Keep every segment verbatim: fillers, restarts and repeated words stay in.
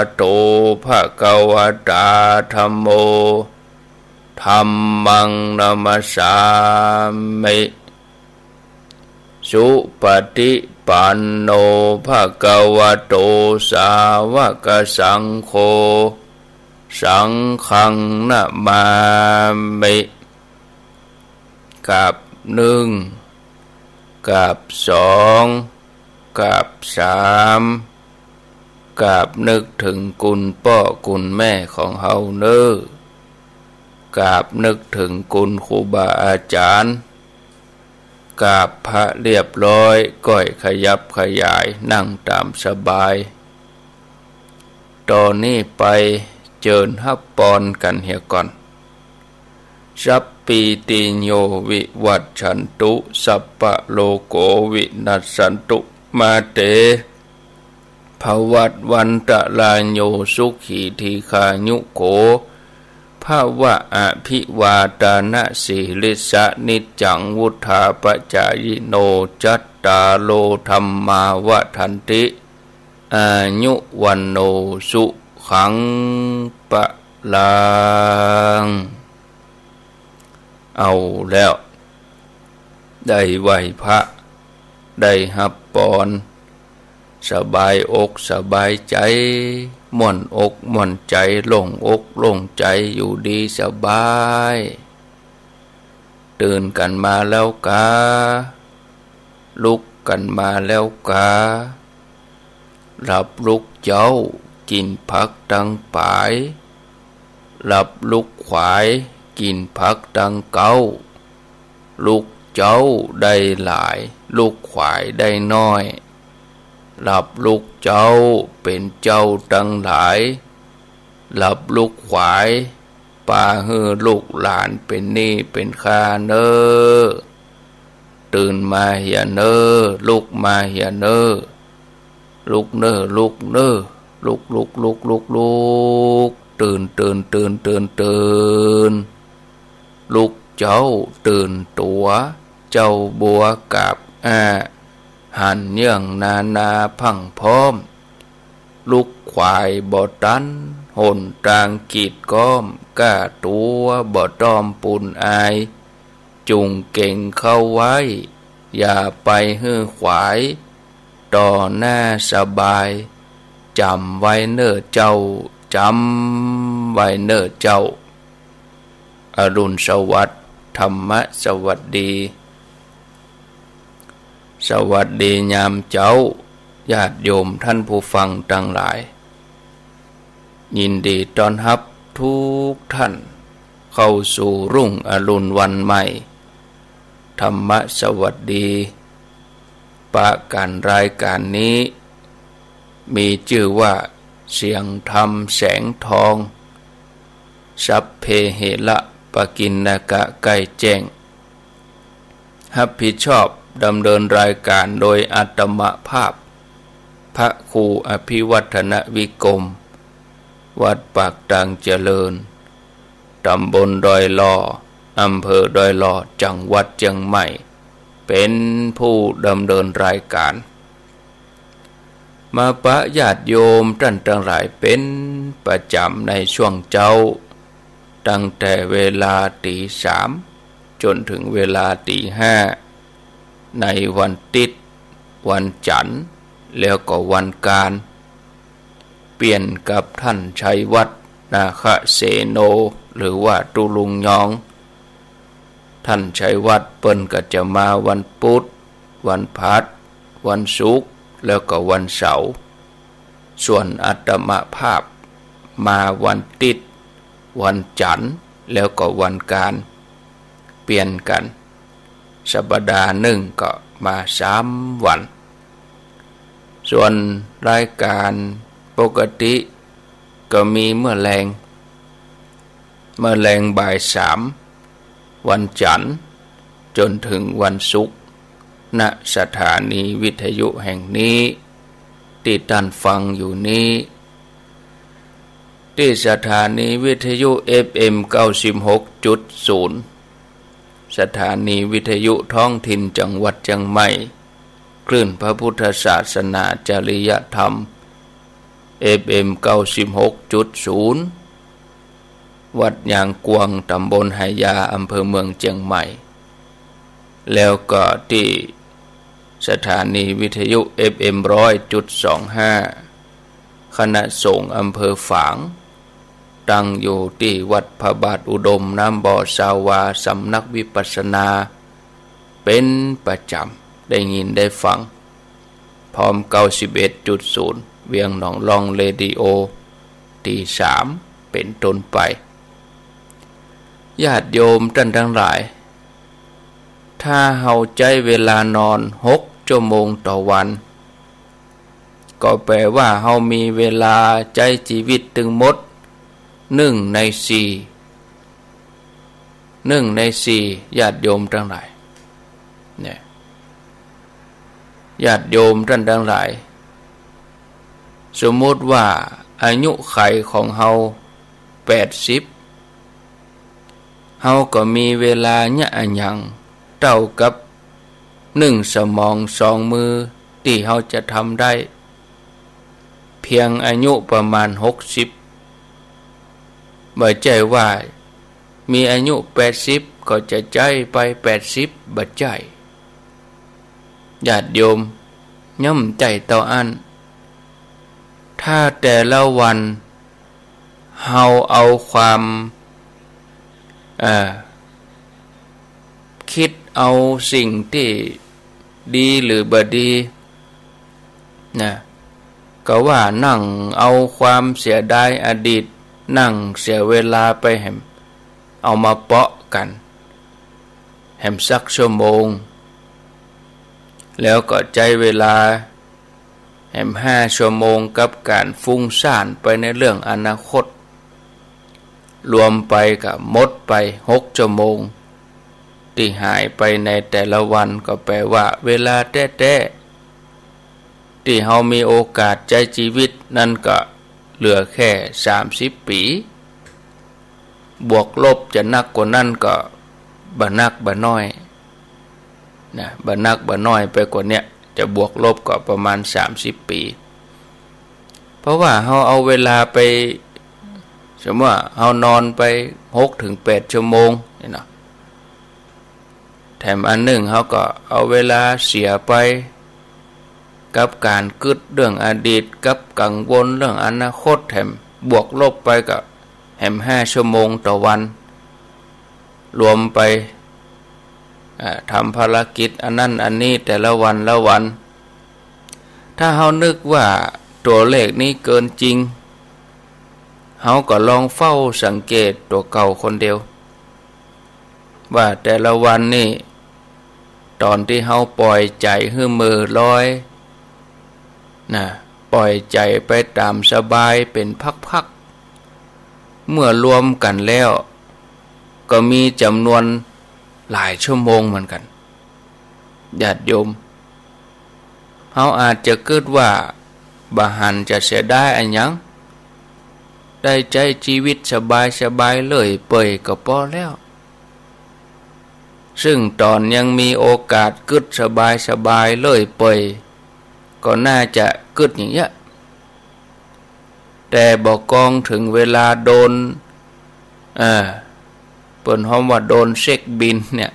ะโต ภะคะวะตา ธัมโม ธัมมัง นะมัสสามิ สุปะฏิปันโน ภะคะวะโต สาวะกะสังโฆ สังฆัง นะมามิ กราบนึ่ง กราบสอง กราบสาม กราบนึกเถิงคุณป้อคุณแม่ของเฮาเน่อ กราบนึกเถิงคุณครูบาอาจ๋ารย์ กราบพระเรียบร้อย ก้อยขยับขยาย นั่งต๋ามสบาย ต่อนี้ไปเจิญฮับปอนกั๋นเหียก่อน สัพพีติโย วิวัชชันตุ สัพพะโรโค วินัสสันตุ มาเต ภวัตวันตะราโย สุขีทีฆายุโข ภะวะ อะภิวาทานะสีลิสสะ นิจจังวุฑฒาปะจายิโน จัตตาโรธัมมาวัฑฒันติ อายุวัณโณ สุขัง พลัง เอาแล้ว ได้ไหว้พระ ได้ฮับปอน สบายอกสบายใจ๋ ม่วนอกม่วนใจ๋ โล่งอกโล่งใจ๋ อยู่ดีสบาย ตื่นกั๋นมาแล้วกา ลุกกั๋นมาแล้วกา หลับลุกเจ๊า กิ๋นผักตังป๋าย หลับลุกขวาย กิ๋นผักตังเก๊า ลุกเจ๊าได้หลาย ลุกขวายได้น้อย หลับลุกเจ๊าเป๋นเจ้าตังหลาย หลับลุกขวาย ปาหื้อลูกหลานเป๋นหนี้เป๋นค่าเน่อ ตื่นมาเหียเน่อ ลุกมาเหียเน่อ ลุกเน่อ ลุกเน่อ ลุก ลุก ลุก ลุก ลุก ตื่น ตื่น ตื่น ตื่น ตื่น ลุกเจ๊าตื่นตั๋ว เจ้าบัวกาบอ้า หันเยื่องนานาพรั่งพร้อม ลุกขวายบ่ตัน หนตางกีดก๊อม ก้าตั๋วบ่ต้อมปูนอาย จุ่งเก๋งเข้าไว้ อย่าไปหื้อขวาย ต่อหน้าสบาย จ๋ำไว้เน่อเจ้า จ๋ำไว้เน่อเจ้า อรุณสวัสดิ์ ธรรมสวัสดี สวัสดียามเจ๊า ญาติโยมท่านผู้ฟังตังหลาย ยินดีต้อนฮับทุกท่านเข้าสู่รุ่งอรุณวันใหม่ ธรรมสวัสดี ปะกั๋นรายก๋านนี้ มีจื้อว่าเสียงธรรมแสงทอง สัพเพเหระปะกิณณกะ ใก้แจ้ง ฮับผิดชอบดำเนินรายก๋านโดยอาตมาภาพ พระครูอภิวัฒนวิกรม วัดปากตางเจริญ ต๋ำบลดอยหล่อ อำเภอดอยหล่อ จังหวัดเจียงใหม่ เป๋นผู้ดำเนินรายก๋าน มาปะญาติโยมต้านตังหลายเป๋นประจ๋ำในช่วงเจ๊า ตั้งแต่เวลาตี๋สามจ๋นเถิงเวลาตี๋ห้า ในวันติ๊ด วันจั๋น แล้วก็วันก๋าน เปลี่ยนกับต้านชัยวัฒน์ นาคเสโน หรือว่าตุ๊ลุงยอง ต้านชัยวัฒน์เปิ้นก็จะมาวันปุ๊ด วันผัด วันศุกร์ แล้วก็วันเสาร์ ส่วนอาตมาภาพมาวันติ๊ด วันจั๋น แล้วก็วันก๋าน เปลี่ยนกั๋น สัปดาห์นึ่งก็มาสามวัน ส่วนรายก๋านปกติก็มีเมื่อแลง เมื่อแลงบ่ายสาม วันจั๋น จ๋นเถิงวันศุกร์ ณ สถานีวิทยุแห่งนี้ ตี้ต้านฟังอยู่นี้ ตี้สถานีวิทยุ เอฟเอ็ม เก้าสิบหกจุดศูนย์ สถานีวิทยุท้องถิ่นจังหวัดเจียงใหม่ คลื่นพระพุทธศาสนาจริยธรรม เอฟเอ็ม เก้าสิบหกจุดศูนย์ วัดยางกวาง ตำบลไหหยา อำเภอเมืองเจียงใหม่ แล้วก็ตี้สถานีวิทยุ เอฟเอ็ม ร้อยจุดสองห้า คณะสงฆ์อำเภอฝาง ตั้งอยู่ตี้วัดพระบาทอุดมน้ำบ่อซาวา สำนักวิปัสสนา เป๋นประจ๋ำ ได้ยินได้ฟัง พร้อม เก้าสิบเอ็ดจุดศูนย์ เวียงหนองล่องเรดิโอ ตีสาม เป๋นต้นไป ญาติโยมต้านตังหลาย ถ้าเฮาใจ๊เวลานอนหกชั่วโมงต่อวัน ก็แป๋ว่าเฮามีเวลาใจ๊จีวิตตึงหมดหนึ่งในสี่ หนึ่งในสี่ ญาติโยมตังหลาย เนี่ย ญาติโยมต้านตังหลาย สมมุติว่าอายุขัยของเฮาแปดสิบ เฮาก็มีเวลาเยียะอะหยังเต้ากับนึ่งสมองสองมือตี้เฮาจะทำได้ เพียงอายุประมาณหกสิบ บ่ใจ้ว่ามีอายุแปดสิบก็จะใจ๊ไปแปดสิบ บ่ใจ้ ญาติโยม ย่อมใจ้เต้าอั้น ถ้าแต่ละวันเฮาเอาความ เอ่อ กึ๊ดเอาสิ่งตี้ดีหรือบ่ดี นะ ก็ว่านั่งเอาความเสียดายอดีต นั่งเสียเวลาไปแหม เอามาเปาะกั๋นแหมสักชั่วโมง แล้วก็ใจ๊เวลาแหมห้าชั่วโมงกับก๋านฟุ้งซ่านไปในเรื่องอนาคต รวมไปก็หมดไปหกชั่วโมง ตี้หายไปในแต่ละวัน ก็แป๋ว่าเวลาแต๊ๆ ตี้เฮามีโอกาสใจ๊จีวิตนั้นก็เหลือแค่สามสิบปี๋ บวกลบจะนักกว่านั้นก็บ่นักบ่น้อย นะ บ่นักบ่น้อยไปกว่าเนี้ย จะบวกลบก็ประมาณสามสิบปี๋ เพราะว่าเฮาเอาเวลาไป สมมุติว่าเฮานอนไปหกถึงแปดชั่วโมงเนี่ยเนาะ แถมอันนึ่งเฮาก็เอาเวลาเสียไปกับก๋านกึ๊ดเรื่องอดีต กับกังวลเรื่องอนาคต แถมบวกลบไปก็แหมห้าชั่วโมงต่อวัน รวมไป อ่า ทำภารกิจอันนั้นอันนี้แต่ละวันละวัน ถ้าเฮานึกว่าตั๋วเลขนี้เกินจริง เฮาก็ลองเฝ้าสังเกตตั๋วเก่าคนเดียว ว่าแต่ละวันนี่ ต๋อนตี้เฮาป่อยใจ๋หื้อเหม่อลอย นะ ป่อยใจ๋ไปต๋ามสบายเป๋นพักๆ เมื่อรวมกั๋นแล้ว ก็มีจ๋ำนวนหลายชั่วโมงเหมือนกั๋น ญาติโยม เฮาอาจจะกึ๊ดว่าบ่หันจะเสียดายอะหยัง ได้ใจ๊จีวิตสบายๆ เลื่อยเปื่อยก็ปอแล้ว ซึ่งต๋อนยังมีโอกาสกึ๊ดสบายๆ เลื่อยเปื่อย ก็น่าจะกึ๊ดอย่างเยียะ แต่บ่กองเถิงเวลาโดน เอ่อ เปิ้นฮ้องว่าโดนเช็คบิลเนี่ย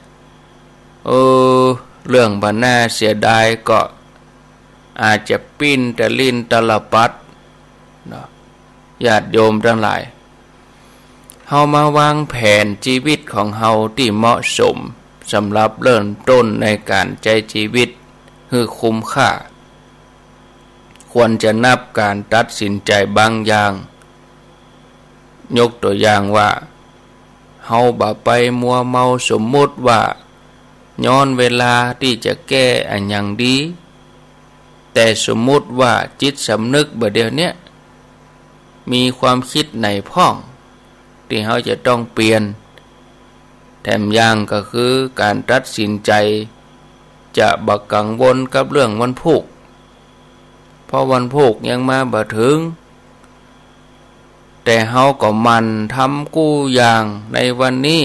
เออ เรื่องบ่น่าเสียดายก็อาจจะปิ้นตะลิ้นตะละปัดเนาะ ญาติโยมตังหลาย เฮามาวางแผนจีวิตของเฮาตี้เหมาะสม สำหรับเริ่มต้นในก๋านใจ๊จีวิตหื้อคุ้มค่า ควรจะนับก๋านตัดสินใจ๋บางอย่าง ยกตั๋วอย่างว่า เฮาบ่ไปมัวเมาสมมุติว่า ย้อนเวลาตี้จะแก้อะหยังดี แต่สมมุติว่าจิตสำนึกบ่าเดี่ยวเนี้ย มีความกึ๊ดไหนพ่อง ตี้เฮาจะต้องเปลี่ยน แถมอย่างก็คือก๋านตัดสินใจ๋ จะบ่กังวลกับเรื่องวันพูก เพราะวันพูกยังมาบ่เถิง แต่เฮาก็หมั่นทำกู้อย่างในวันนี้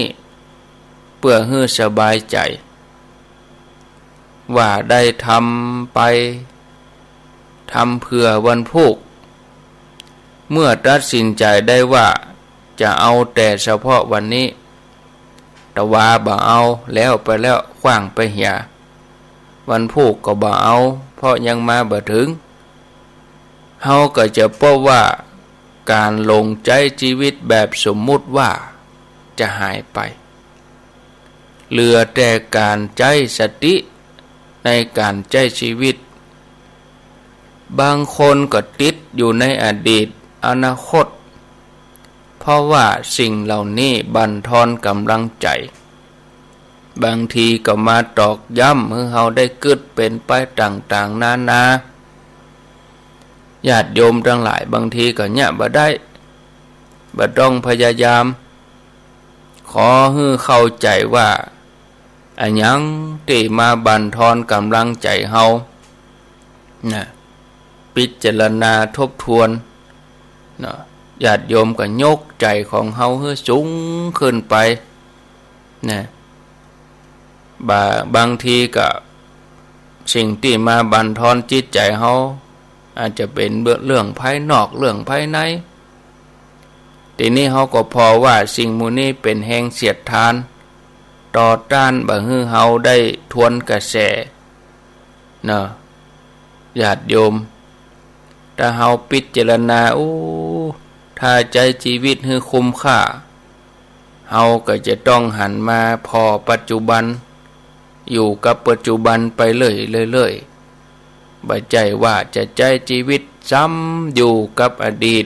เปื้อหื้อสบายใจ๋ ว่าได้ทำไป ทำเผื่อวันพูก เมื่อตัดสินใจ๋ได้ว่าจะเอาแต่เฉพาะวันนี้ ตะวาบ่เอา แล้วไปแล้ว ขว้างไปเหีย วันพูกก็บ่เอา เพราะยังมาบ่เถิง เฮาก็จะพบว่าก๋านหลงใจ๊จีวิตแบบสมมุติว่าจะหายไป เหลือแต่ก๋านใจ๊สติในก๋านใจ๊จีวิต บางคนก็ติดอยู่ในอดีต อนาคต เพราะว่าสิ่งเหล่านี้บั่นทอนก๋ำลังใจ๋ บางทีก็มาตอกย้ำหื้อเฮาได้กึ๊ดเป๋นไปต่างๆ นานา ญาติโยมตังหลาย บางทีก็เยียะบ่ได้ บ่ต้องพยายาม ขอหื้อเข้าใจ๋ว่า อะหยังตี้มาบั่นทอนก๋ำลังใจ๋เฮา นะ พิจารณาทบทวน เนาะ ญาติโยมก็ยกใจ๋ของเฮาหื้อสูงขึ้นไป นะ บา- บางทีก็สิ่งตี้มาบั่นทอนจิตใจ๋เฮา อาจจะเป๋นเรื่องภายนอก เรื่องภายใน ตี้นี้เฮาก็ผ่อว่าสิ่งหมู่นี้เป๋นแฮงเสียดทาน ต่อต้านบ่หื้อเฮาได้ทวนกระแส เนาะ ญาติโยม ถ้าเฮาพิจารณา โอ้ ถ้าใจ๊จีวิตหื้อคุ้มค่า เฮาก็จะต้องหันมาผ่อปัจจุบัน อยู่กับปัจจุบันไปเรื่อยๆ บ่ใจ้ว่าจะใจ๊จีวิตซ้ำอยู่กับอดีต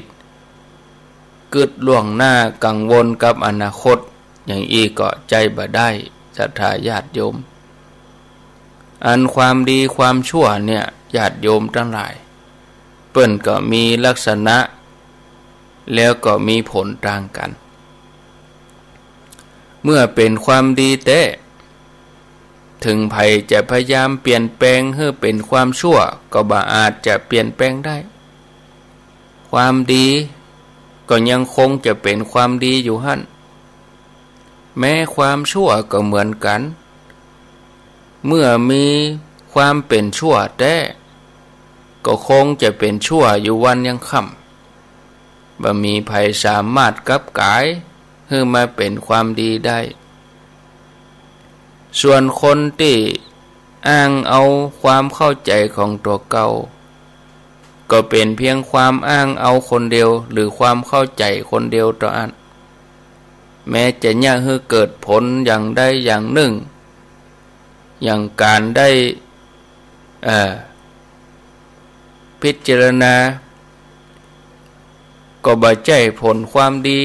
กึ๊ดล่วงหน้า กังวลกับอนาคต อย่างอี้ก็ใจ๊บ่ได้ ศรัทธาญาติโยม อันความดีความชั่วเนี่ย ญาติโยมตังหลาย เปิ้นก็มีลักษณะ แล้วก็มีผลต่างกั๋น เมื่อเป๋นความดีแต๊ เถิงใผจะพยายามเปลี่ยนแปลงหื้อเป๋นความชั่ว ก็บ่อาจจะเปลี่ยนแปลงได้ ความดีก็ยังคงจะเป๋นความดีอยู่หั้น แม้ความชั่วก็เหมือนกั๋น เมื่อมีความเป๋นชั่วแต๊ ก็คงจะเป๋นชั่วอยู่วันยังค่ำ บ่มีใผสามารถกลับก๋ายหื้อมาเป๋นความดีได้ ส่วนคนตี้อ้างเอาความเข้าใจ๋ของตั๋วเก่า ก็เป๋นเพียงความอ้างเอาคนเดียว หรือความเข้าใจ๋คนเดียวเต้าอั้น แม้จะเยียะหื้อเกิดผลอย่างใดอย่างนึ่ง อย่างก๋านได้ เอ่อ พิจารณา ก็บ่ใจ้ผลความดี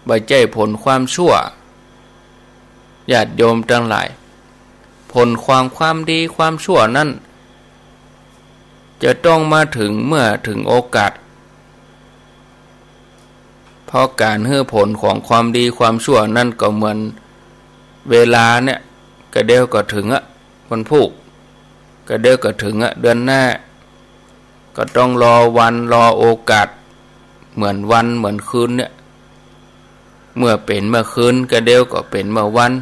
บ่ใจ้ผลความชั่ว ญาติโยมตังหลาย ผลความ ความดีความชั่วนั้น จะต้องมาเถิงเมื่อเถิงโอกาส เพราะก๋านหื้อผลของความดีความชั่วนั้นก็เหมือนเวลาเนี่ย กะเดี๋ยวก็เถิงอะ วันพูก กะเดี๋ยวก็เถิงอะ เดือนหน้า ก็ต้องรอวันรอโอกาส เหมือนวันเหมือนคืนเนี่ย เมื่อเป๋นเมื่อคืนกะเดี๋ยวก็เป๋นเมื่อวัน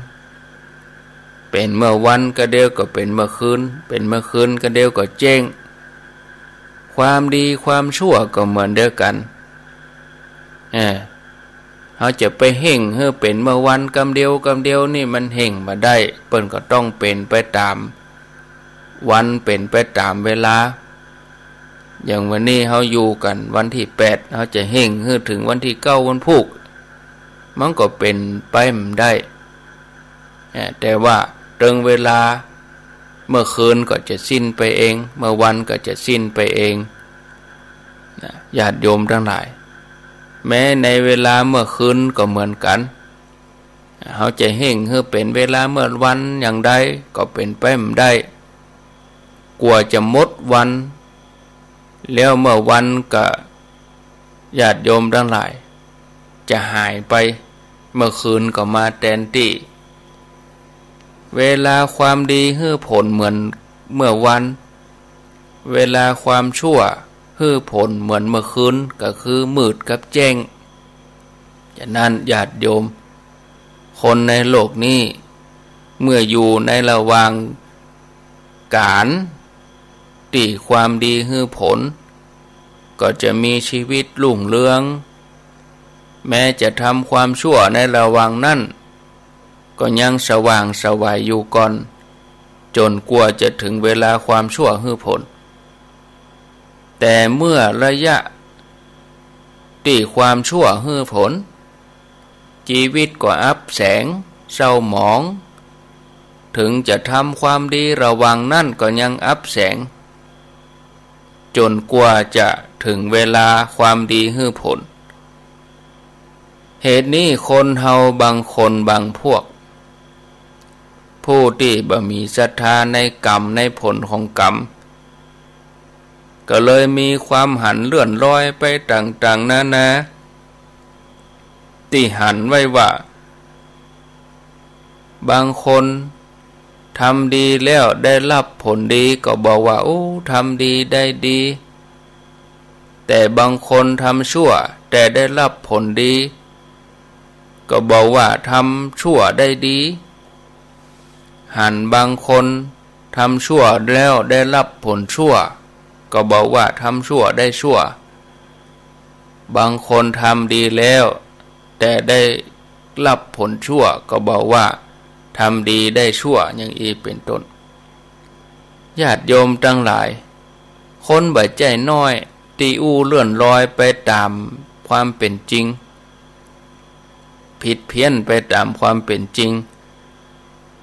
เป๋นเมื่อวันกะเดี๋ยวก็เป๋นเมื่อคืน เป๋นเมื่อคืนกะเดี๋ยวก็แจ้ง ความดีความชั่วก็เหมือนเดียวกั๋น เออ เฮาจะไปเฮ่งหื้อเป๋นเมื่อวันกำเดียวกำเดียวนี่มันเฮ่งบ่ได้ เปิ้นก็ต้องเป๋นไปต๋ามวัน เป๋นไปต๋ามเวลา อย่างวันนี้เฮาอยู่กั๋นวันตี้แปด เฮาจะเฮ่งหื้อเถิงวันตี้เก้าวันพูก มันก็เป๋นไปบ่ได้ เออ แต่ว่าเถิงเวลา เมื่อคืนก็จะสิ้นไปเอง เมื่อวันก็จะสิ้นไปเอง นะ ญาติโยมตังหลาย แม้ในเวลาเมื่อคืนก็เหมือนกั๋น เฮาจะเฮ่งหื้อเป๋นเวลาเมื่อวันอย่างใดก็เป๋นไปบ่ได้ กว่าจะหมดวัน แล้วเมื่อวันก็ ญาติโยมตังหลาย จะหายไป เมื่อคืนก็มาแตนตี้ เวลาความดีหื้อผลเหมือนเมื่อวัน เวลาความชั่วหื้อผลเหมือนเมื่อคืน ก็คือมืดกับแจ้ง ฉะนั้นญาติโยม คนในโลกนี้ เมื่ออยู่ในระหว่างก๋านตี้ความดีหื้อผล ก็จะมีชีวิตรุ่งเรือง แม้จะทำความชั่วในระหว่างนั้น ก็ยังสว่างไสวอยู่ก่อน จ๋นกว่าจะเถิงเวลาความชั่วหื้อผล แต่เมื่อระยะตี้ความชั่วหื้อผล จีวิตก็อับแสง เศร้าหมอง เถิงจะทำความดีระหว่างนั้นก็ยังอับแสง จ๋นกว่าจะเถิงเวลาความดีหื้อผล เหตุนี้คนเฮาบางคนบางพวก ผู้ตี้บ่มีศรัทธาในกรรมในผลของกรรม ก็เลยมีความหันเลื่อนลอยไปต่างๆ นานา ตี้หันไว้ว่า บางคนทำดีแล้วได้ฮับผลดี ก็บอกว่า โอ้ ทำดีได้ดี แต่บางคนทำชั่วแต่ได้ฮับผลดี ก็บอกว่าทำชั่วได้ดี หันบางคนทำชั่วแล้วได้ฮับผลชั่ว ก็บอกว่าทำชั่วได้ชั่ว บางคนทำดีแล้ว แต่ได้ฮับผลชั่ว ก็บอกว่าทำดีได้ชั่ว อย่างอี้เป๋นต้น ญาติโยมตังหลาย คนบ่ใจ้น้อย ตี้อู้เลื่อนลอยไปต๋ามความเป๋นจริง ผิดเพี้ยนไปต๋ามความเป๋นจริง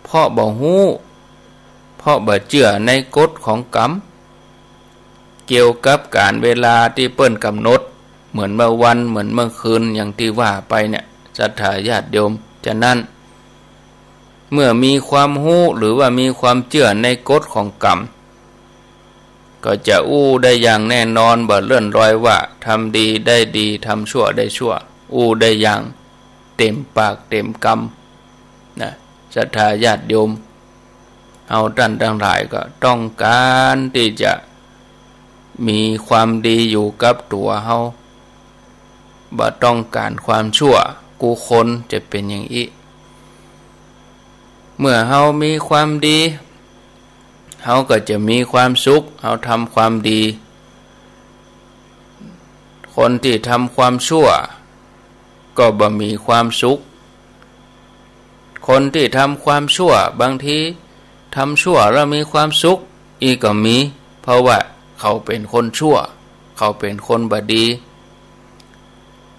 เพราะบ่ฮู้ เพราะบ่เจื้อในกฎของกรรม เกี่ยวกับก๋านเวลาตี้เปิ้นก๋ำหนด เหมือนเมื่อวัน เหมือนเมื่อคืน อย่างตี้ว่าไปเนี่ย ศรัทธาญาติโยม ฉะนั้น เมื่อมีความฮู้หรือว่ามีความเจื้อในกฎของกรรม ก็จะอู้ได้อย่างแน่นอน บ่เลื่อนลอยว่าทำดีได้ดี ทำชั่วได้ชั่ว อู้ได้อย่างเต๋มปากเต๋มกำนะ ศรัทธาญาติโยม เฮาต้านตังหลายก็ต้องก๋านตี้จะมีความดีอยู่กับตั๋วเฮา บ่ต้องก๋านความชั่วกู้คน จะเป๋นอย่างอี้ เมื่อเฮามีความดี เฮาก็จะมีความสุข เฮาทำความดี คนตี้ทำความชั่ว ก็บ่มีความสุข คนตี้ทำความชั่ว บางทีทำชั่วแล้วมีความสุข อี้ก็มี เพราะว่าเขาเป๋นคนชั่ว เขาเป๋นคนบ่ดี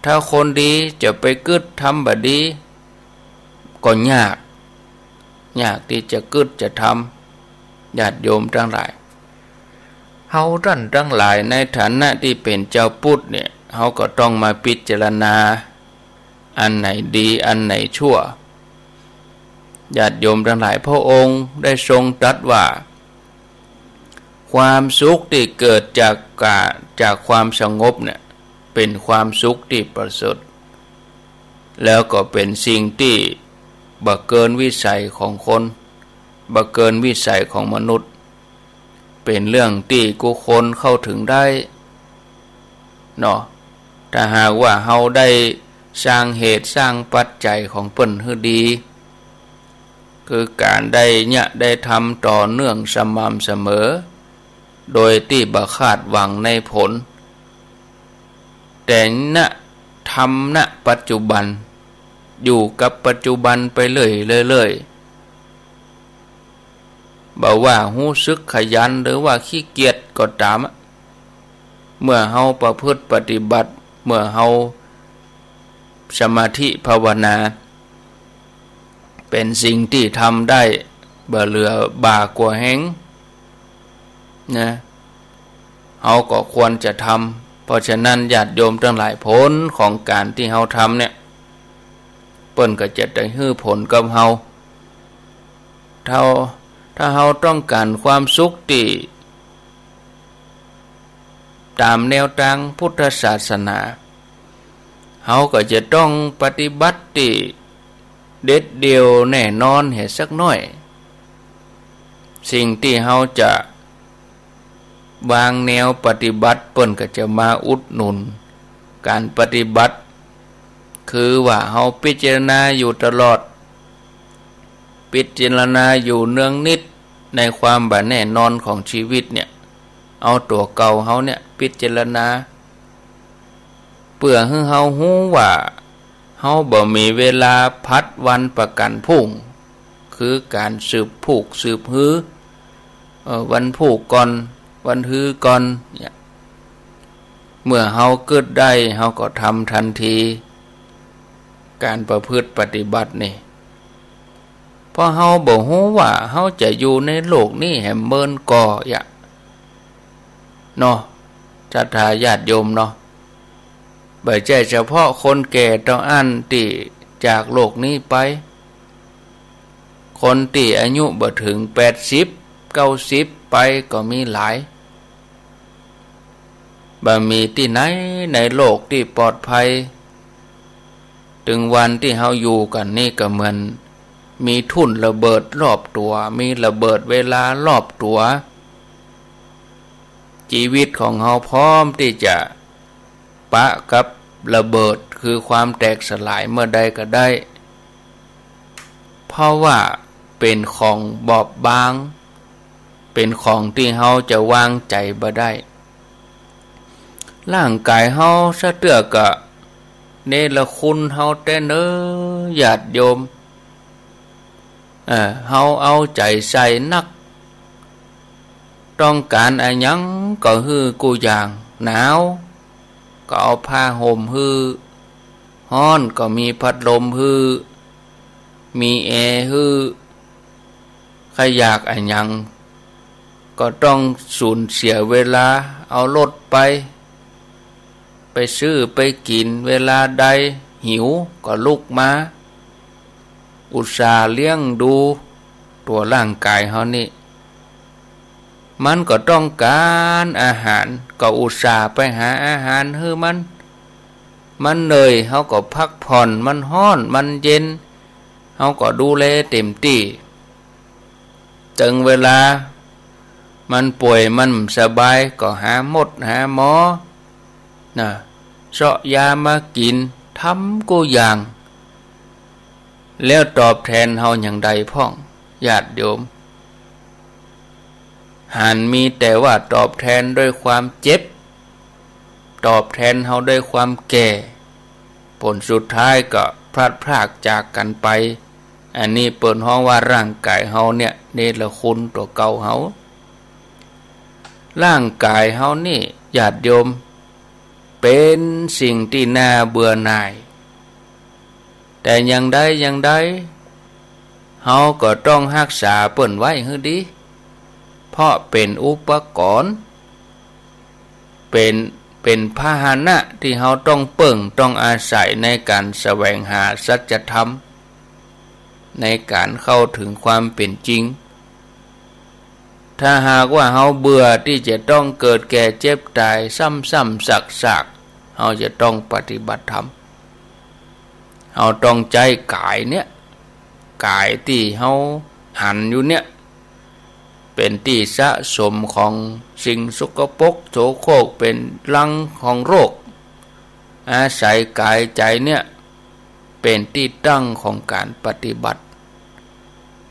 ถ้าคนดีจะไปกึ๊ดทำบ่ดี ก็ยาก ยากตี้จะกึ๊ดจะทำ ญาติโยมตังหลาย เฮาต้านตังหลายในฐานะตี้เป๋นจาวพุทธเนี่ย เฮาก็ต้องมาพิจารณา อันไหนดี อันไหนชั่ว ญาติโยมตังหลาย พระองค์ได้ทรงตรัสว่า ความสุขตี้เกิดจากกา จากความสงบเนี่ย เป๋นความสุขตี้ประเสริฐ แล้วก็เป๋นสิ่งตี้บ่เกินวิสัยของคน บ่เกินวิสัยของมนุษย์ เป๋นเรื่องตี้กู้คนเข้าเถิงได้เนาะ ถ้าหากว่าเฮาได้สร้างเหตุสร้างปัจจัยของเปิ้นหื้อดี คือก๋านได้เยียะได้ทำต่อเนื่องสม่ำเสมอ โดยตี้บ่คาดหวังในผล แต่ณ ทำ ณ ปัจจุบัน อยู่กับปัจจุบันไปเรื่อยๆ บ่ว่าฮู้สึกขยันหรือว่าขี้เกียจก็ต๋ามอะ เมื่อเฮาประพฤติปฏิบัติ เมื่อเฮาสมาธิภาวนา เป๋นสิ่งตี้ทำได้บ่เหลือบ่ากว่าแฮงนะ เฮาก็ควรจะทำ เพราะฉะนั้นญาติโยมตังหลาย ผลของก๋านตี้เฮาทำเนี่ย เปิ้นก็จะได้หื้อผลกับเฮา เท่า ถ้าเฮาต้องก๋านความสุขตี้ต๋ามแนวตางพุทธศาสนา เฮาก็จะต้องปฏิบัติตี้เด็ดเดี่ยวแน่นอนเหียสักหน้อย สิ่งตี้เฮาจะวางแนวปฏิบัติ เปิ้นก็จะมาอุดหนุนก๋านปฏิบัติ คือว่าเฮาพิจารณาอยู่ตลอด พิจารณาอยู่เนืองนิดในความบ่แน่นอนของชีวิตเนี่ย เอาตั๋วเก่าเฮาเนี่ยพิจารณา ปื้อหื้อเฮาฮู้ว่า เฮาบ่มีเวลาผัดวันประกั๋นพรุ่ง คือก๋านสืบผูกสืบฮือ เอ่อ วันผูกก่อน วันฮือก่อน เนี่ย เมื่อเฮากึ๊ดได้ เฮาก็ทำตันที ก๋านประพฤติปฏิบัตินี่ เพราะเฮาบ่ฮู้ว่าเฮาจะอยู่ในโลกนี้แหมเมินก่อ เนาะ ศรัทธาญาติโยมเนาะ บ่ใจ้เฉพาะคนแก่เต้าอั้นตี้จากโลกนี้ไป คนตี้อายุบ่เถิงแปดสิบ เก้าสิบไปก็มีหลาย บ่มีตี้ไหนในโลกตี้ปลอดภัย ตึงวันตี้เฮาอยู่กั๋นนี่ก็เหมือนมีทุ่นระเบิดรอบตั๋ว มีระเบิดเวลารอบตั๋ว จีวิตของเฮาพร้อมตี้จะปะกับระเบิด คือความแตกสลายเมื่อใดก็ได้ เพราะว่าเป๋นของบอบบาง เป๋นของตี้เฮาจะวางใจ๋บ่ได้ ร่างก๋ายเฮาซะเตื้อก็เนรคุณเฮาแต๊เน้อ ญาติโยม เอ่อ เฮาเอาใจ๋ใส่นัก ต้องก๋านอะหยังก็หื้อกู้อย่าง หนาวก็เอาผ้าห่มหื้อ ฮ้อนก็มีพัดลมหื้อ มีแอร์หื้อ ใค่อยากอะหยังก็ต้องสูญเสียเวลา เอารถไป ไปซื้อไปกิ๋น เวลาใดหิวก็ลุกมา อุตส่าห์เลี้ยงดูตั๋วร่างก๋ายเฮานี่ มันก็ต้องก๋านอาหาร ก็อุตส่าห์ไปหาอาหารหื้อมัน มันเหนื่อย เฮาก็พักผ่อน มันฮ้อน มันเย็น เฮาก็ดูแลเต็มตี้ เถิงเวลามันป่วย มันบ่สบาย ก็หาหมดหาหมอ นะ เซาะยามากิ๋น ทำกู้อย่าง แล้วตอบแทนเฮาอย่างใดพ่อง ญาติโยม หันมีแต่ว่าตอบแทนด้วยความเจ็บ ตอบแทนเฮาด้วยความแก่ ผลสุดท้ายก็พลัดพรากจากกั๋นไป อันนี้เปิ้นฮ้องว่าร่างก๋ายเฮาเนี่ย เนรคุณตั๋วเก่าเฮา ร่างก๋ายเฮานี่ ญาติโยม เป๋นสิ่งตี้น่าเบื่อหน่าย แต่อย่างใดอย่างใด เฮาก็ต้องฮักษาเปิ้นไว้หื้อดี เพราะเป๋นอุปกรณ์ เป๋น เป๋นพาหนะตี้เฮาต้องเปิ้ง ต้องอาศัยในก๋านแสวงหาสัจธรรม ในก๋านเข้าเถิงความเป๋นจริง ถ้าหากว่าเฮาเบื่อตี้จะต้องเกิดแก่เจ็บต๋ายซ้ำๆ ซากๆ เฮาจะต้องปฏิบัติธรรม เฮาต้องใจ๊ก๋ายเนี่ย ก๋ายตี้เฮาหันอยู่เนี่ย เป๋นตี้สะสมของสิ่งสกปรกโสโครก เป๋นรังของโรค อาศัยก๋ายใจ๋เนี่ย เป๋นตี้ตั้งของก๋านปฏิบัติ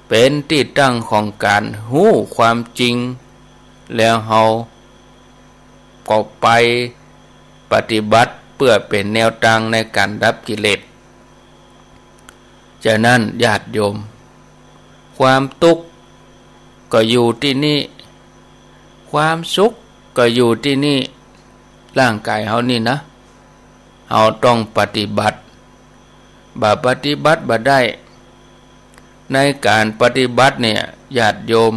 เป๋นตี้ตั้งของก๋านฮู้ความจริง แล้วเฮาก็ไปปฏิบัติเปื้อเป๋นแนวตางในก๋านดับกิเลส ฉะนั้นญาติโยม ความตุ๊กข์ก็อยู่ตี้นี่ ความสุขก็อยู่ตี้นี่ ร่างก๋ายเฮานี่นะ เฮาต้องปฏิบัติ บ่ปฏิบัติบ่ได้ ในก๋านปฏิบัติเนี่ย ญาติโยม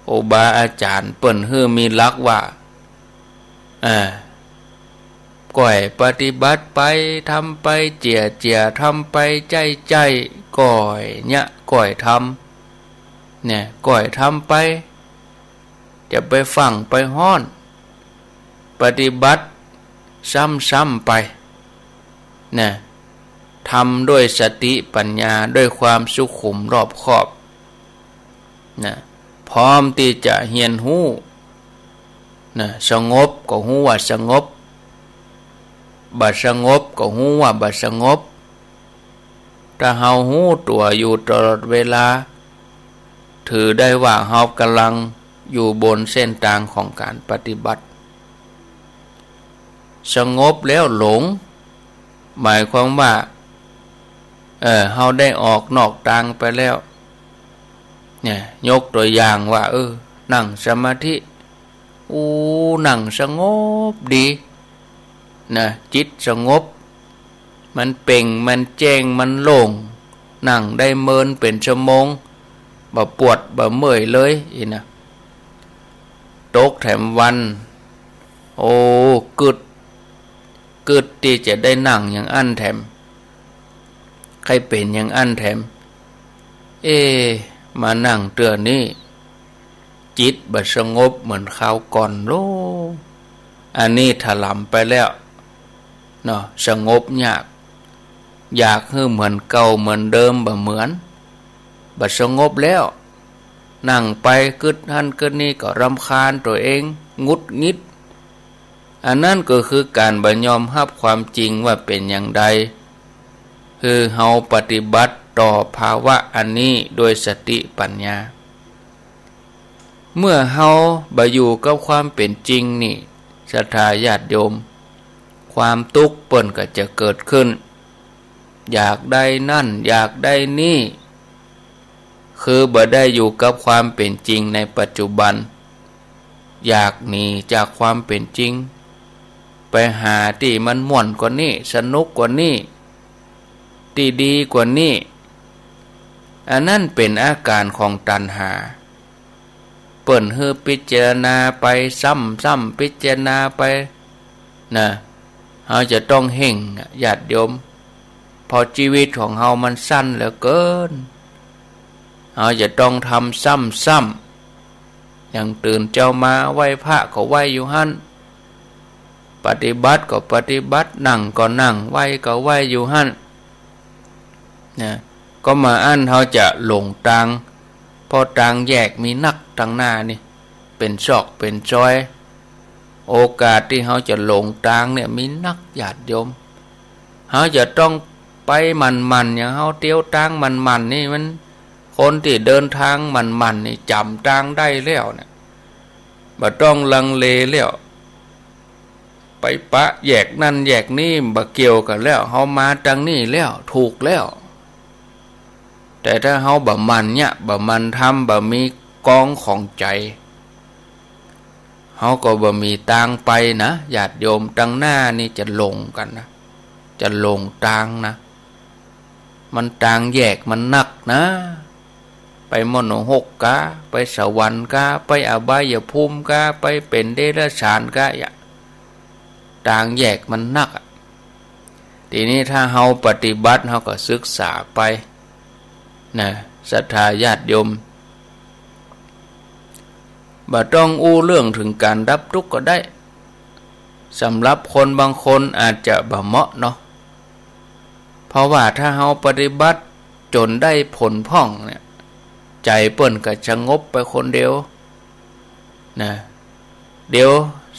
ครูบาอาจ๋ารย์เปิ้นหื้อมีหลักว่า อ่า ก้อยปฏิบัติไป ทำไปเจียเจีย ทำไปใจ้ใจ้ ก้อยเนี่ย ก้อยทำ เนี่ย ก้อยทำไป จะไปฟั่งไปฮ้อน ปฏิบัติซ้ำๆ ไป นะ ทำด้วยสติปัญญา ด้วยความสุขุมรอบคอบ นะ พร้อมตี้จะเฮียนฮู้ นะ สงบก็ฮู้ว่าสงบ บ่สงบก็ฮู้ว่าบ่สงบ ถ้าเฮาฮู้ตั๋วอยู่ตลอดเวลา ถือได้ว่าเฮากำลังอยู่บนเส้นตางของก๋านปฏิบัติ สงบแล้วหลง หมายความว่า เออ เฮาได้ออกนอกตางไปแล้ว เนี่ย ยกตัวอย่างว่า เออ นั่งสมาธิ อู้ นั่งสงบดี นะ จิตสงบ มันเป่ง มันแจ้ง มันโล่ง นั่งได้เมินเป๋นชั่วโมง บ่ปวด บ่เมื่อยเลย อี้นะ ตกแถมวัน โอ้ กึด กึดตี้จะได้นั่งอย่างอั้นแถม ใค่เป๋นอย่างอั้นแถม เอ๊ะ มานั่งเตื้อนี้ จิตบ่สงบเหมือนคราวก่อนโล อันนี้ถลำไปแล้ว เนาะ สงบยาก อยากหื้อเหมือนเก่าเหมือนเดิม บ่เหมือน บ่สงบแล้ว นั่งไปกึดหั้นกึดนี่ก็รำคาญตั๋วเอง หงุดหงิด อันนั้นก็คือก๋านบ่ยอมฮับความจริงว่าเป๋นอย่างใด คือเฮาปฏิบัติต่อภาวะอันนี้ด้วยสติปัญญา เมื่อเฮาบ่อยู่กับความเป๋นจริงนี่ ศรัทธาญาติโยม ความตุ๊กข์เปิ้นก็จะเกิดขึ้น อยากได้นั่น อยากได้นี่ คือบ่ได้อยู่กับความเป๋นจริงในปัจจุบัน อยากหนีจากความเป๋นจริง ไปหาตี้มันม่วนกว่านี้ สนุกกว่านี้ ตี้ดีกว่านี้ อันนั้นเป๋นอาก๋านของตัณหา เปิ้นหื้อพิจารณาไปซ้ำๆ พิจารณาไป นะ เฮาจะต้องเฮ่งอะ ญาติโยม เพราะจีวิตของเฮามันสั้นเหลือเกิน เฮาจะต้องทำซ้ำๆ อย่างตื่นเจ๊ามาไหว้พระก็ไหว้อยู่หั้น ปฏิบัติก็ปฏิบัติ นั่งก็นั่ง ไหว้ก็ไหว้อยู่หั้น นะ ก็บ่อั้นเฮาจะหลงตาง เพราะตางแยกมีนัก ตังหน้านี่ เป๋นซอกเป๋นซอย โอกาสตี้เฮาจะหลงตางเนี่ยมีนัก ญาติโยม เฮาจะต้องไปหมั่นๆ อย่างเฮาเตียวตางหมั่นๆ นี่มัน คนตี้เดินตางหมั่นๆ นี่จ๋ำตางได้แล้วเนี่ย บ่ต้องลังเลแล้ว ไปปะแยกนั่นแยกนี่บ่เกี่ยวกั๋นแล้ว เฮามาตางนี้แล้ว ถูกแล้ว แต่ถ้าเฮาบ่หมั่นเนี่ย บ่หมั่นทำ บ่มีกองของใจ๋ เฮาก็บ่มีตางไปนะ ญาติโยม ตังหน้านี่จะหลงกั๋นนะ จะหลงตางนะ มันตางแยกมันนักนะ ไปมโนรกกา ไปสวรรค์กา ไปอบายภูมิกา ไปเป๋นเดรัจฉานกา อย่า ตางแยกมันนักอะ ทีนี้ถ้าเฮาปฏิบัติ เฮาก็ศึกษาไป นะ ศรัทธาญาติโยม บ่ต้องอู้เรื่องเถิงก๋านดับตุ๊กข์ก็ได้ สำหรับคนบางคนอาจจะบ่เหมาะเนาะ เพราะว่าถ้าเฮาปฏิบัติจ๋นได้ผลพ่องเนี่ย ใจ๋เปิ้นก็สงบไปคนเดียว นะ เดี๋ยว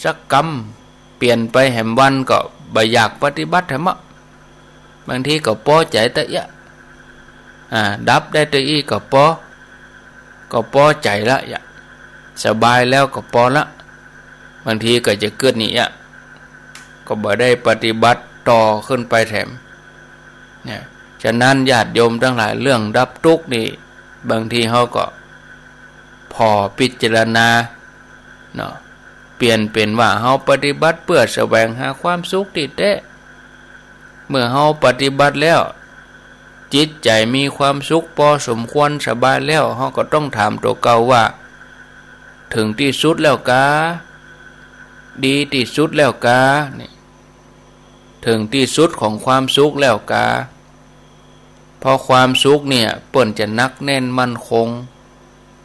สักกำเปลี่ยนไปแหมวันก็บ่อยากปฏิบัติแหมอะ บางทีก็ปอใจ๋ตะเอี้ยะ อ่า ดับได้ตะอี้ก็ปอ ก็ปอใจ๋ละ อย่า สบายแล้วก็ปอละ บางทีก็จะกึ๊ดนี่เอี้ยะ ก็บ่ได้ปฏิบัติต่อขึ้นไปแถม เนี่ย ฉะนั้นญาติโยมตังหลาย เรื่องดับตุ๊กข์นี่ บางทีเฮาก็ผ่อพิจารณา เนาะ เปลี่ยนเป๋นว่าเฮาปฏิบัติเปื้อแสวงหาความสุขตี้แต๊ เมื่อเฮาปฏิบัติแล้ว จิตใจ๋มีความสุขปอสมควรสบายแล้ว เฮาก็ต้องถามตั๋วเก่าว่า เถิงตี้สุดแล้วกา ดีตี้สุดแล้วกา นี่ เถิงตี้สุดของความสุขแล้วกา เพราะความสุขเนี่ยเปิ้นจะหนักแน่นมั่นคง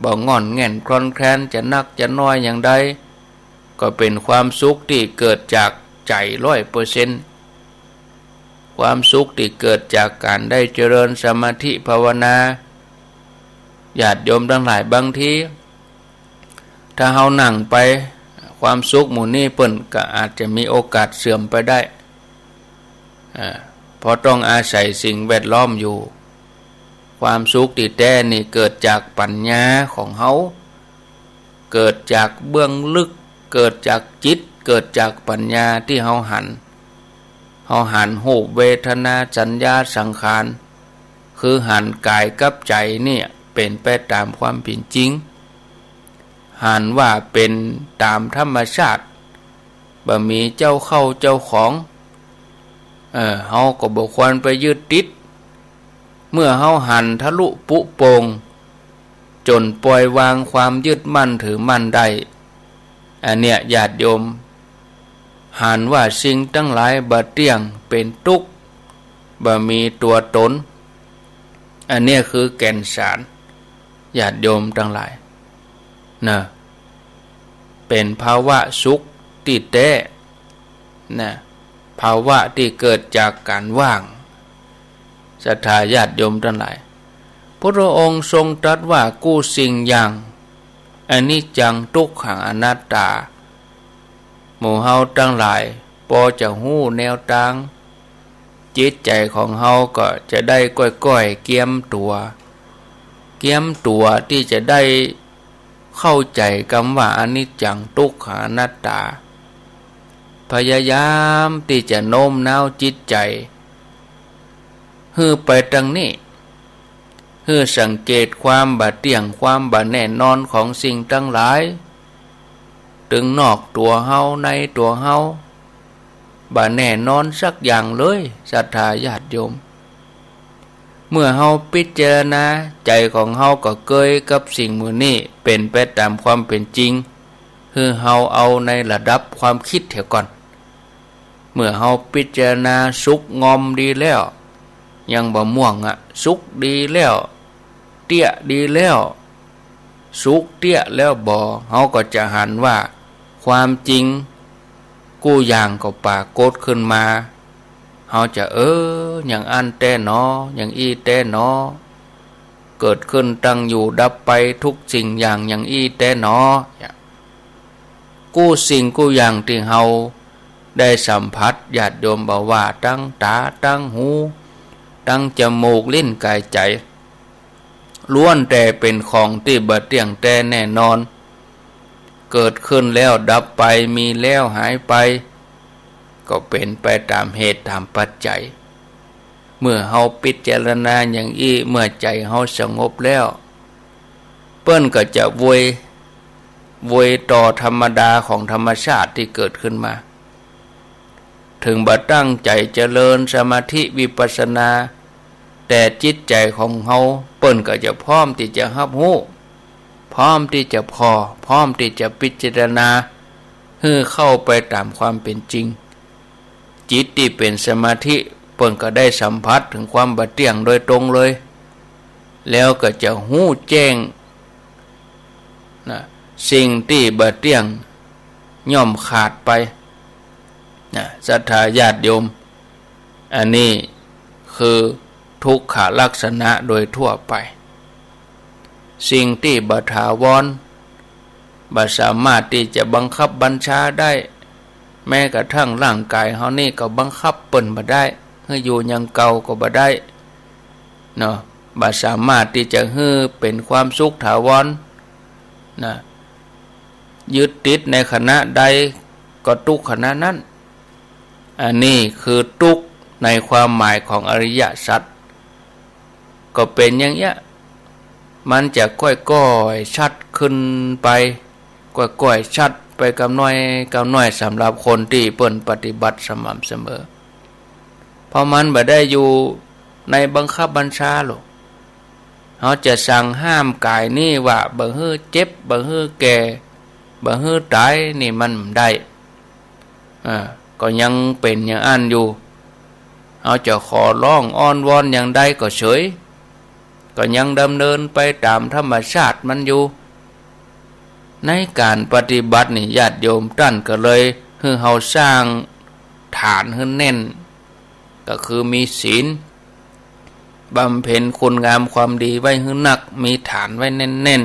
บ่ง่อนแง่นคลอนแคลน จะนักจะน้อยอย่างใด ก็เป๋นความสุขตี้เกิดจากใจ๋ร้อยเปอร์เซ็นต์ ความสุขตี้เกิดจากก๋านได้เจริญสมาธิภาวนา ญาติโยมตังหลาย บางที ถ้าเฮานั่งไป ความสุขหมู่นี้เปิ้นก็อาจจะมีโอกาสเสื่อมไปได้ อ่า เพราะต้องอาศัยสิ่งแวดล้อมอยู่ ความสุขตี้แต๊นี่เกิดจากปั๋ญญาของเฮา เกิดจากเบื้องลึก เกิดจากจิต เกิดจากปัญญาตี้เฮาหัน เฮาหันรูป เวทนา สัญญา สังขาร คือหันก๋ายกับใจ๋เนี่ยเป๋นไปต๋ามความเป๋นจริง หันว่าเป๋นต๋ามธรรมชาติ บ่มีเจ้าเข้าเจ้าของ เออ เฮาก็บ่ควรไปยึดติด เมื่อเฮาหันทะลุปรุโปร่ง จ๋นปล่อยวางความยึดมั่นถือมั่นได้ อันเนี้ยญาติโยม หันว่าสิ่งตังหลายบ่เตี้ยง เป๋นตุ๊กข์ บ่มีตั๋วต๋น อันเนี้ยคือแก่นสาร ญาติโยมตังหลาย นะ เป๋นภาวะสุขตี้แต๊ นะ ภาวะตี้เกิดจากก๋านว่าง ศรัทธาญาติโยมตังหลาย พุทธองค์ทรงตรัสว่ากู้สิ่งอย่าง อนิจจัง ทุกขัง อนัตตา หมู่เฮาตังหลายปอจะฮู้แนวตาง จิตใจ๋ของเฮาก็จะได้ก้อยๆ เกียมตั๋ว เกียมตั๋วตี้จะได้เข้าใจ๋กำว่าอนิจจัง ทุกขัง อนัตตา พยายามตี้จะโน้มน้าวจิตใจ๋ หื้อไปตังนี้ หื้อสังเกตความบ่เตี้ยง ความบ่แน่นอนของสิ่งตังหลาย ตึงนอกตั๋วเฮา ในตั๋วเฮา บ่แน่นอนสักอย่างเลย ศรัทธาญาติโยม เมื่อเฮาพิจารณา ใจ๋ของเฮาก็เกยกับสิ่งหมู่นี้เป๋นไปต๋ามความเป๋นจริง หื้อเฮาเอาในระดับความกึ๊ดเหียก่อน เมื่อเฮาพิจารณาสุขงอมดีแล้ว ยังบ่ม่วงอะ สุขดีแล้ว เตี้ยดีแล้ว สุขเตี้ยแล้วบ่ เฮาก็จะหันว่าความจริงกู้อย่างก็ปรากฏขึ้นมา เฮาจะ เออ อย่างอั้นแต๊หนอ อย่างอี้แต๊หนอ เกิดขึ้นตั้งอยู่ดับไปทุกสิ่งอย่าง อย่างอี้แต๊หนอ กู้สิ่งกู้อย่างตี้เฮาได้สัมผัส ญาติโยม บ่ว่าตังต๋า ตังหู ตังจมูก ลิ้น ก๋าย ใจ๋ ล้วนแต่เป๋นของตี้บ่เตี้ยงแต๊แน่นอน เกิดขึ้นแล้วดับไป มีแล้วหายไป ก็เป๋นไปต๋ามเหตุต๋ามปัจจัย เมื่อเฮาพิจารณาอย่างอี้ เมื่อใจ๋เฮาสงบแล้ว เปิ้นก็จะเวย เวยต่อธรรมดาของธรรมชาติตี้เกิดขึ้นมา เถิงบ่ตั้งใจ๋เจริญสมาธิวิปัสสนา แต่จิตใจ๋ของเฮาเปิ้นก็จะพร้อมตี้จะฮับฮู้ พร้อมตี้จะผ่อ พร้อมตี้จะพิจารณา หื้อเข้าไปต๋ามความเป๋นจริง จิตตี้เป๋นสมาธิเปิ้นก็ได้สัมผัสเถิงความบ่เตี้ยงโดยตรงเลย แล้วก็จะฮู้แจ้ง นะ สิ่งตี้บ่เตี้ยงย่อมขาดไป นะ ศรัทธาญาติโยม อันนี้คือทุกขลักษณะโดยทั่วไป สิ่งตี้บ่ถาวร บ่สามารถตี้จะบังคับบัญชาได้ แม้กระทั่งร่างก๋ายเฮานี่ก็บังคับเปิ้นบ่ได้ หื้ออยู่อย่างเก่าก็บ่ได้ เนาะ บ่สามารถตี้จะหื้อเป๋นความสุขถาวร นะ ยึดติดในขณะใดก็ตุ๊กข์ขณะนั้น อันนี้คือตุ๊กข์ในความหมายของอริยสัจ ก็เป๋นอย่างเนี้ย มันจะก้อยๆ ชัดขึ้นไป ก้อยๆ ชัดไปกำน้อยกำน้อย สำหรับคนตี้เปิ้นปฏิบัติสม่ำเสมอ เพราะมันบ่ได้อยู่ในบังคับบัญชาหรอก เฮาจะสั่งห้ามก๋ายนี่ว่าบ่หื้อเจ็บ บ่หื้อแก่ บ่หื้อต๋าย นี่มันบ่ได้ อ่า ก็ยังเป๋นอย่างอั้นอยู่ เฮาจะขอร้องอ้อนวอนอย่างใดก็เฉย ก็ยังดำเนินไปต๋ามธรรมชาติมันอยู่ ในก๋านปฏิบัตินี่ ญาติโยม ต้านก็เลยหื้อเฮาสร้างฐานหื้อแน่น ก็คือมีศีล บำเพ็ญคุณงามความดีไว้หื้อนัก มีฐานไว้แน่น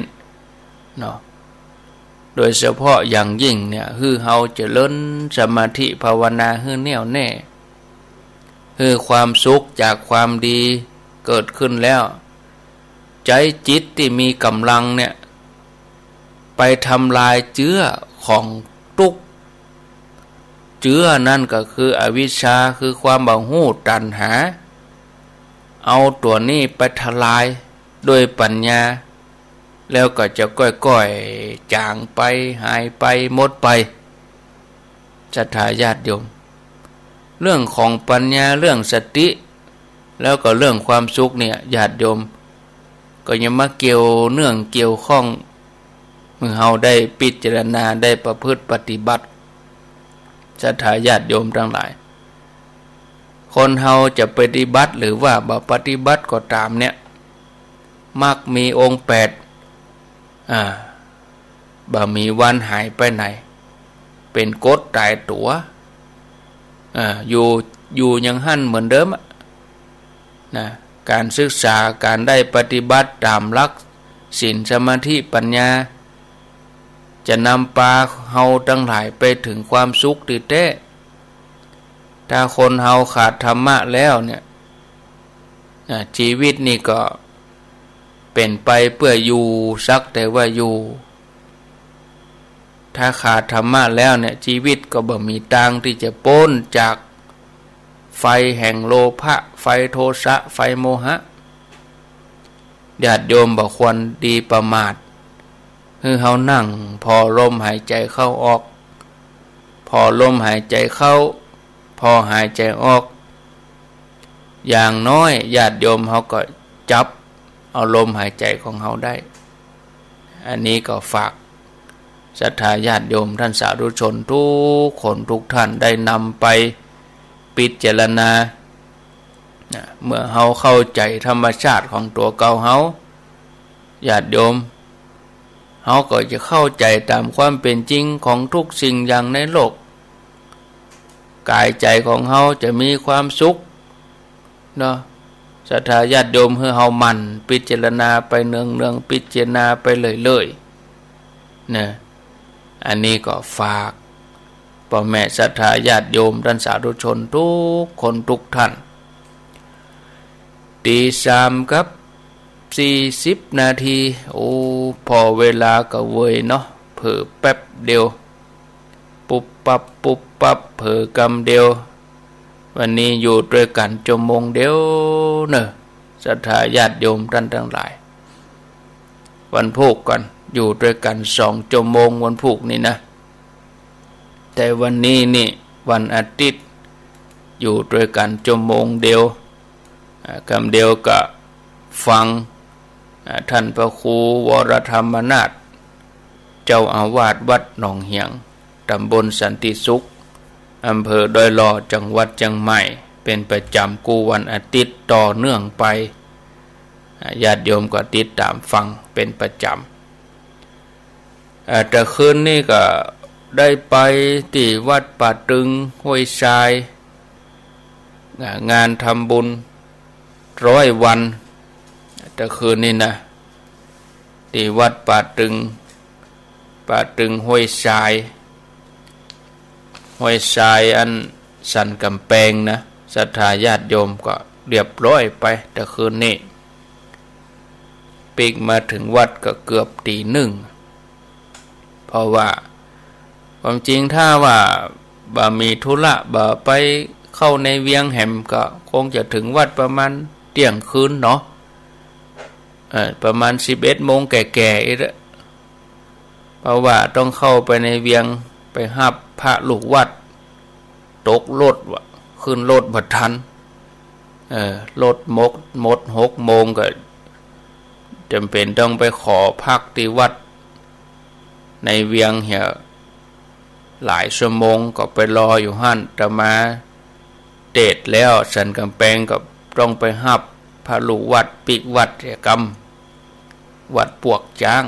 ๆ เนาะ โดยเฉพาะอย่างยิ่งเนี่ย หื้อเฮาเจริญสมาธิภาวนาหื้อแน่วแน่ หื้อความสุขจากความดีเกิดขึ้นแล้ว ใจ๊จิตตี้มีก๋ำลังเนี่ย ไปทำลายเจื๊อของตุ๊กข์ เจื้อนั้นก็คืออวิชชา คือความบ่ฮู้ ตัณหา เอาตั๋วนี้ไปทลายด้วยปัญญา แล้วก็จะก้อยๆ จ๋างไป หายไป หมดไป ศรัทธาญาติโยม เรื่องของปัญญา เรื่องสติ แล้วก็เรื่องความสุขเนี่ย ญาติโยม ก็ยังมาเกี่ยวเนื่องเกี่ยวข้อง เมื่อเฮาได้พิจารณา ได้ประพฤติปฏิบัติ ศรัทธาญาติโยมตังหลาย คนเฮาจะปฏิบัติหรือว่าบ่ปฏิบัติก็ต๋ามเนี่ย มรรคมีองค์แปด อ่า บ่มีวันหายไปไหน เป๋นกฎต๋ายตั๋ว อ่า อยู่ อยู่อย่างหั้นเหมือนเดิมอะ นะ ก๋านศึกษา ก๋านได้ปฏิบัติต๋ามหลักศีล สมาธิ ปัญญา จะนำปาเฮาตังหลายไปเถิงความสุขตี้แต๊ ถ้าคนเฮาขาดธรรมะแล้วเนี่ย อ่า ชีวิตนี่ก็เป๋นไปเปื้ออยู่ สักแต่ว่าอยู่ ถ้าขาดธรรมะแล้วเนี่ย ชีวิตก็บ่มีตางตี้จะป๊นจากไฟแห่งโลภะ ไฟโทสะ ไฟโมหะ ญาติโยมบ่ควรดีประมาท หื้อเฮานั่งผ่อลมหายใจ๋เข้าออก ผ่อลมหายใจ๋เข้า ผ่อหายใจ๋ออก อย่างน้อยญาติโยมเฮาก็จับเอาลมหายใจ๋ของเฮาได้ อันนี้ก็ฝากศรัทธาญาติโยมต้านสาธุชนกู้คนกู้ต้านได้นำไปพิจารณา นะ เมื่อเฮาเข้าใจ๋ธรรมชาติของตั๋วเก่าเฮา ญาติโยม เฮาก็จะเข้าใจ๋ต๋ามความเป๋นจริงของกู้สิ่งอย่างในโลก ก๋ายใจ๋ของเฮาจะมีความสุข เนาะ ศรัทธาญาติโยม หื้อเฮาหมั่นพิจารณาไปเนืองๆ พิจารณาไปเรื่อยๆ นะ อันนี้ก็ฝากป้อแม่ศรัทธาญาติโยมต้านสาธุชนกู้คนกู้ต้าน ตี๋สามกับสี่สิบนาที โอ้ ผ่อเวลาก็เวยเนาะ เผลอแป๊บเดียว ปุ๊บปั๊บ ปุ๊บปั๊บ เผลอกำเดียว วันนี้อยู่ตวยกั๋นจั่วโมงเดียวเนาะ ศรัทธาญาติโยมต้านตังหลาย วันพูกก่อน อยู่ตวยกั๋นสองจั่วโมงวันพูกนี่นะ แต่วันนี้นี่วันอาทิตย์ อยู่ตวยกั๋นจั่วโมงเดียว อ่า กำเดียวก็ฟัง อ่า ต้านพระครูวรธรรมนาถ เจ้าอาวาสวัดหนองเหียง ต๋ำบลสันติสุข อำเภอดอยหล่อ จังหวัดเจียงใหม่ เป๋นประจ๋ำกู้วันอาทิตย์ต่อเนื่องไป อ่า ญาติโยมก็ติดต๋ามฟังเป๋นประจ๋ำ อ่า ตะคืนนี้ก็ได้ไปตี้วัดป่าตึงห้วยทราย อ่า งานทำบุญร้อยวัน ตะคืนนี้นะ ตี้วัดป่าตึง ป่าตึงห้วยทราย ห้วยทรายอันสันก๋ำแปงนะ ศรัทธาญาติโยมก็เรียบร้อยไป ตะคืนนี้ ปิ๊กมาเถิงวัดก็เกือบตี๋นึ่ง เพราะว่าความจริงถ้าว่าบ่มีธุระ บ่ไปเข้าในเวียงแหม ก็คงจะเถิงวัดประมาณเตี้ยงคืนเนาะ เอ่อ ประมาณสิบเอ็ดโมงแก่ๆ อี้แหละ เพราะว่าต้องเข้าไปในเวียง ไปฮับพระลูกวัด ตกรถว่ะ ขึ้นรถบ่ทัน เออ รถหมด หมดหกโมง ก็จ๋ำเป๋นต้องไปขอพักตี้วัดในเวียงเหีย หลายชั่วโมง ก็ไปรออยู่หั้น อาตมาเตศน์แล้วสันก๋ำแปง ก็ต้องไปฮับพระลูกวัดปิ๊กวัดเหียกำ วัดปวกจ๊าง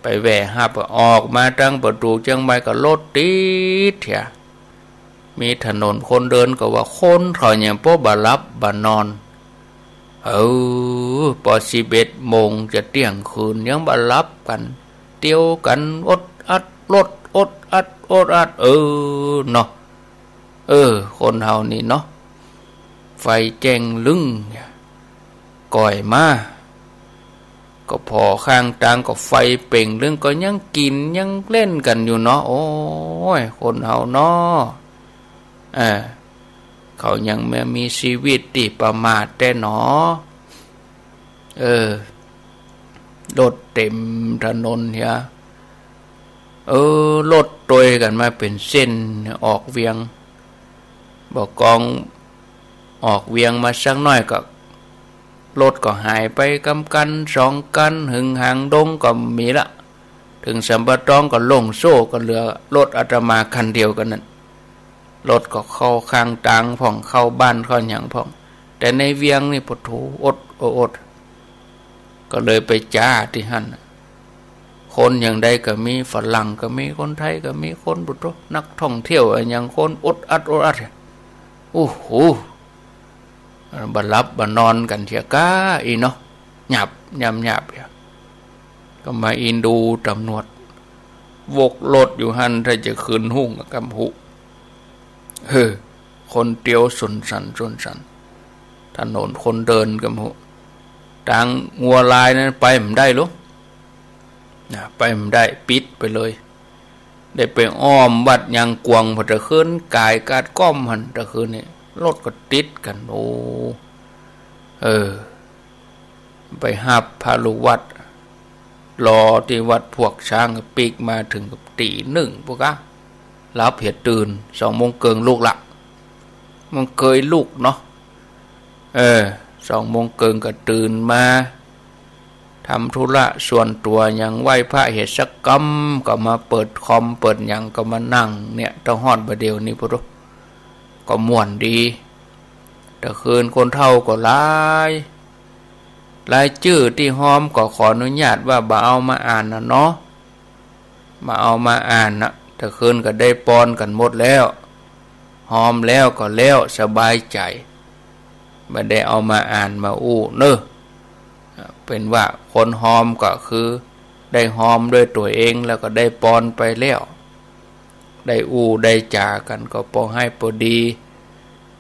ไปแว่ฮับ ออกมาตังประตู๋เจียงใหม่ก็รถติดเหีย มีถนนคนเดินก็ว่าคนเขายังบ่หลับบ่นอน เออ ปอสิบเอ็ดโมงจะเตี้ยงคืนยังบ่หลับกั๋น เตียวกั๋นอดอัด รถอดอัด อดอัด เออ เนาะ เออ คนเฮานี่เนาะ ไฟแจ้งลึ้ง ก่อยมา ก็ผ่อข้างตางก็ไฟเป๋งลึงก็ยังกิ๋นยังเล่นกั๋นอยู่เนาะ โอ้ย คนเฮาเนาะ เออ เขายังมามีชีวิตตี้ประมาทแต๊หนอ เออ รถเต๋มถนนเหีย เออ รถตวยกั๋นมาเป๋นเส้นออกเวียง บ่ากองออกเวียงมาสักหน้อยก็ รถก็หายไปกำกั๋นสองกั๋น หึงหางดงก็บ่มีละ เถิงสัมปะตองก็โล่งโซ่ ก็เหลือรถอาตมาคันเดียวกั๋นนั้น รถก็เข้าข้างตางพ่อง เข้าบ้านเข้าหยังพ่อง แต่ในเวียงนี่ปะโถ อด โอ อด ก็เลยไปจ๋าตี้หั้น คนอย่างใดก็มี ฝรั่งก็มี คนไทยก็มี คนปะโถ นักท่องเที่ยวอะหยัง คนอดอัดอดอัด โอ้โห บ่หลับบ่นอนกั๋นเสียก้าอี้เนาะ หยาบ ยำหยาบเหีย ก็มาอินดูต๋ำรวจ วกรถอยู่หั้น ถ้าจะคืนฮู้กำฮู้ เฮ้อ คนเตียวสุนสันสุนสัน ถนนคนเดินกำฮู้ ตางงัวลายนั้นไปบ่ได้หรอกนะ ไปบ่ได้ ปิดไปเลย ได้ไปอ้อมวัดยางกวาง พอตะคืนก๋ายกาดก้อมหั้น ตะคืนนี้รถก็ติดกั๋น โอ้ เออ ไปฮับพระลูกวัด รอตี้วัดพวกช้าง ปิ๊กมาเถิงกับตี๋นึ่งพุ้นก้า หลับเหียตื่น สองโมงเกิ่งลุกละ มันเกยลุกเนาะ เออ สองโมงเกิ่งก็ตื่นมา ทำธุระส่วนตั๋วหยัง ไหว้พระเหียสักกำ ก็มาเปิดคอมเปิดหยัง ก็มานั่งเนี่ย เต้าฮอดบ่าเดี่ยวนี้พุ้น ก็ม่วนดี ตะคืนคนเฒ่าก็หลาย รายจื้อตี้ฮอมก็ขออนุญาตว่าบ่เอามาอ่านน่ะเนาะ บ่เอามาอ่านน่ะ ตะคืนก็ได้ปอนกั๋นหมดแล้ว ฮอมแล้วก็แล้ว สบายใจ๋ บ่ได้เอามาอ่านมาอู้เนาะ เป๋นว่าคนฮอมก็คือได้ฮอมด้วยตั๋วเอง แล้วก็ได้ปอนไปแล้ว ได้อู้ได้จ๋ากั๋นก็ปอหื้อปอดี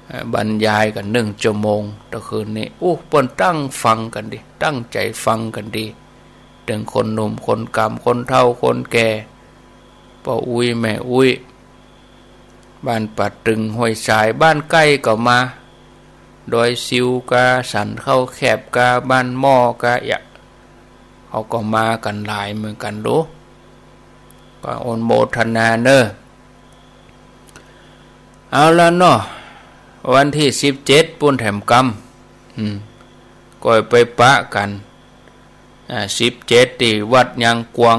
เอ่อ บรรยายกั๋นนึ่งชั่วโมง ตะคืนนี้ อู้ เปิ้นตั้งฟังกั๋นดี ตั้งใจ๋ฟังกั๋นดี เถิงคนหนุ่มคนก๋ำ คนเฒ่าคนแก่ ป้ออุ๊ยแม่อุ๊ย บ้านป่าตึงห้วยทราย บ้านใก้ก็มา ดอยซิวก้า สันเข้าแคบก้า บ้านหม้อก้า เยียะ เขาก็มากั๋นหลายเหมือนกั๋นลูก ก็อนุโมทนาเนาะ เอาละเนาะ วันตี้สิบเจ็ดปู้นแถมกำ อืม ก็ไปปะกั๋น อ่า สิบเจ็ดตี้วัดยางกวาง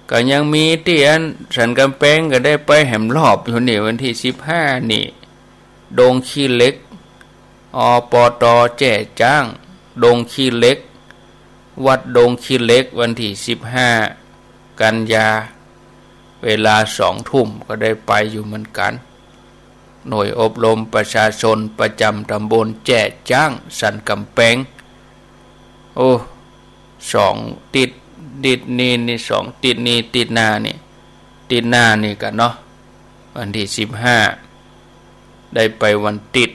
ก็ยังมีตี้อันสันก๋ำแปงก็ได้ไปแหมรอบอยู่นี่ วันตี้สิบห้านี่ ดงขี้เหล็ก อ ป ต แจ้จ๊าง ดงขี้เหล็ก วัดดงขี้เหล็ก วันตี้สิบห้ากันยา เวลาสองทุ่มก็ได้ไปอยู่เหมือนกั๋น หน่วยอบรมประชาชนประจ๋ำต๋ำบลแจ้จ๊าง สันก๋ำแปง โอ้ สองติ๊ด ติ๊ดนี้นี่ สองติ๊ดนี้ ติ๊ดหน้านี่ ติ๊ดหน้านี่กั๋นเนาะ วันตี้สิบห้า ได้ไปวันติ๊ด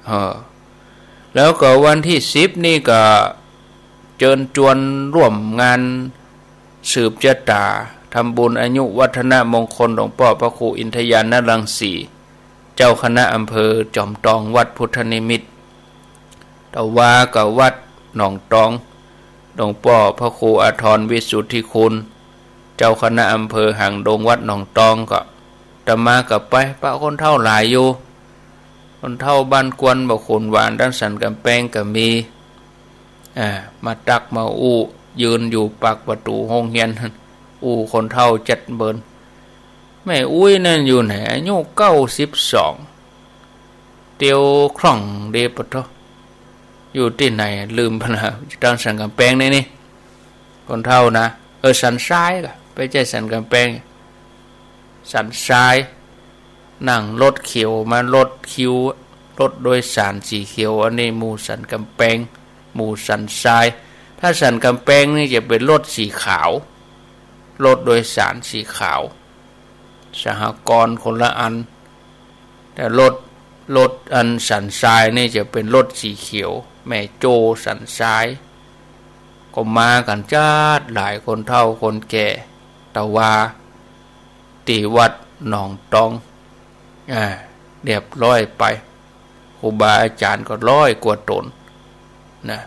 เออ แล้วก็วันตี้สิบนี่ก็เจิญจวนร่วมงานสืบจะต๋า ทำบุญอายุวัฒนมงคลหลวงป้อพระครูอินทญาณรังสี เจ้าคณะอำเภอจอมตองวัดพุทธนิมิตร ตะวากับวัดหนองตอง หลวงป้อพระครูอาทรวิสุทธิคุณ เจ้าคณะอำเภอหางดงวัดหนองตอง ก็อาตมาก็ไปปะคนเฒ่าหลายอยู่ คนเฒ่าบ้านกวนบ่ขุนหวาน ต้านสันก๋ำแปงก็มี อ่า มาตักมาอู้ ยืนอยู่ปากประตู๋โฮงเฮียน อู้คนเฒ่าจัดเบิน แม่อุ๊ยนั่นอยู่ไหน อายุเก้าสิบสอง เตียวคล่องดีปะโถ อยู่ตี้ไหนลืมไปแล้ว ต้านสันก๋ำแปงนี่นี่ คนเฒ่านะ เออ สันทรายก่ะ บ่ใจ้สันก๋ำแปง สันทราย นั่งรถเขียวมา รถคิว รถโดยสารสีเขียว อันนี้หมู่สันก๋ำแปง หมู่สันทราย ถ้าสันก๋ำแปงนี่จะเป๋นรถสีขาว รถโดยสารสีขาว สหกรณ์คนละอัน แต่รถ รถอันสันทรายนี่จะเป๋นรถสีเขียว แม่โจ้สันทราย ก็มากั๋นจ๊าดหลาย คนเฒ่าคนแก่ ตะวา ตี้วัดหนองตอง อ่า เรียบร้อยไป ครูบาอาจ๋ารย์ก็ร้อยกว่าต๋น นะ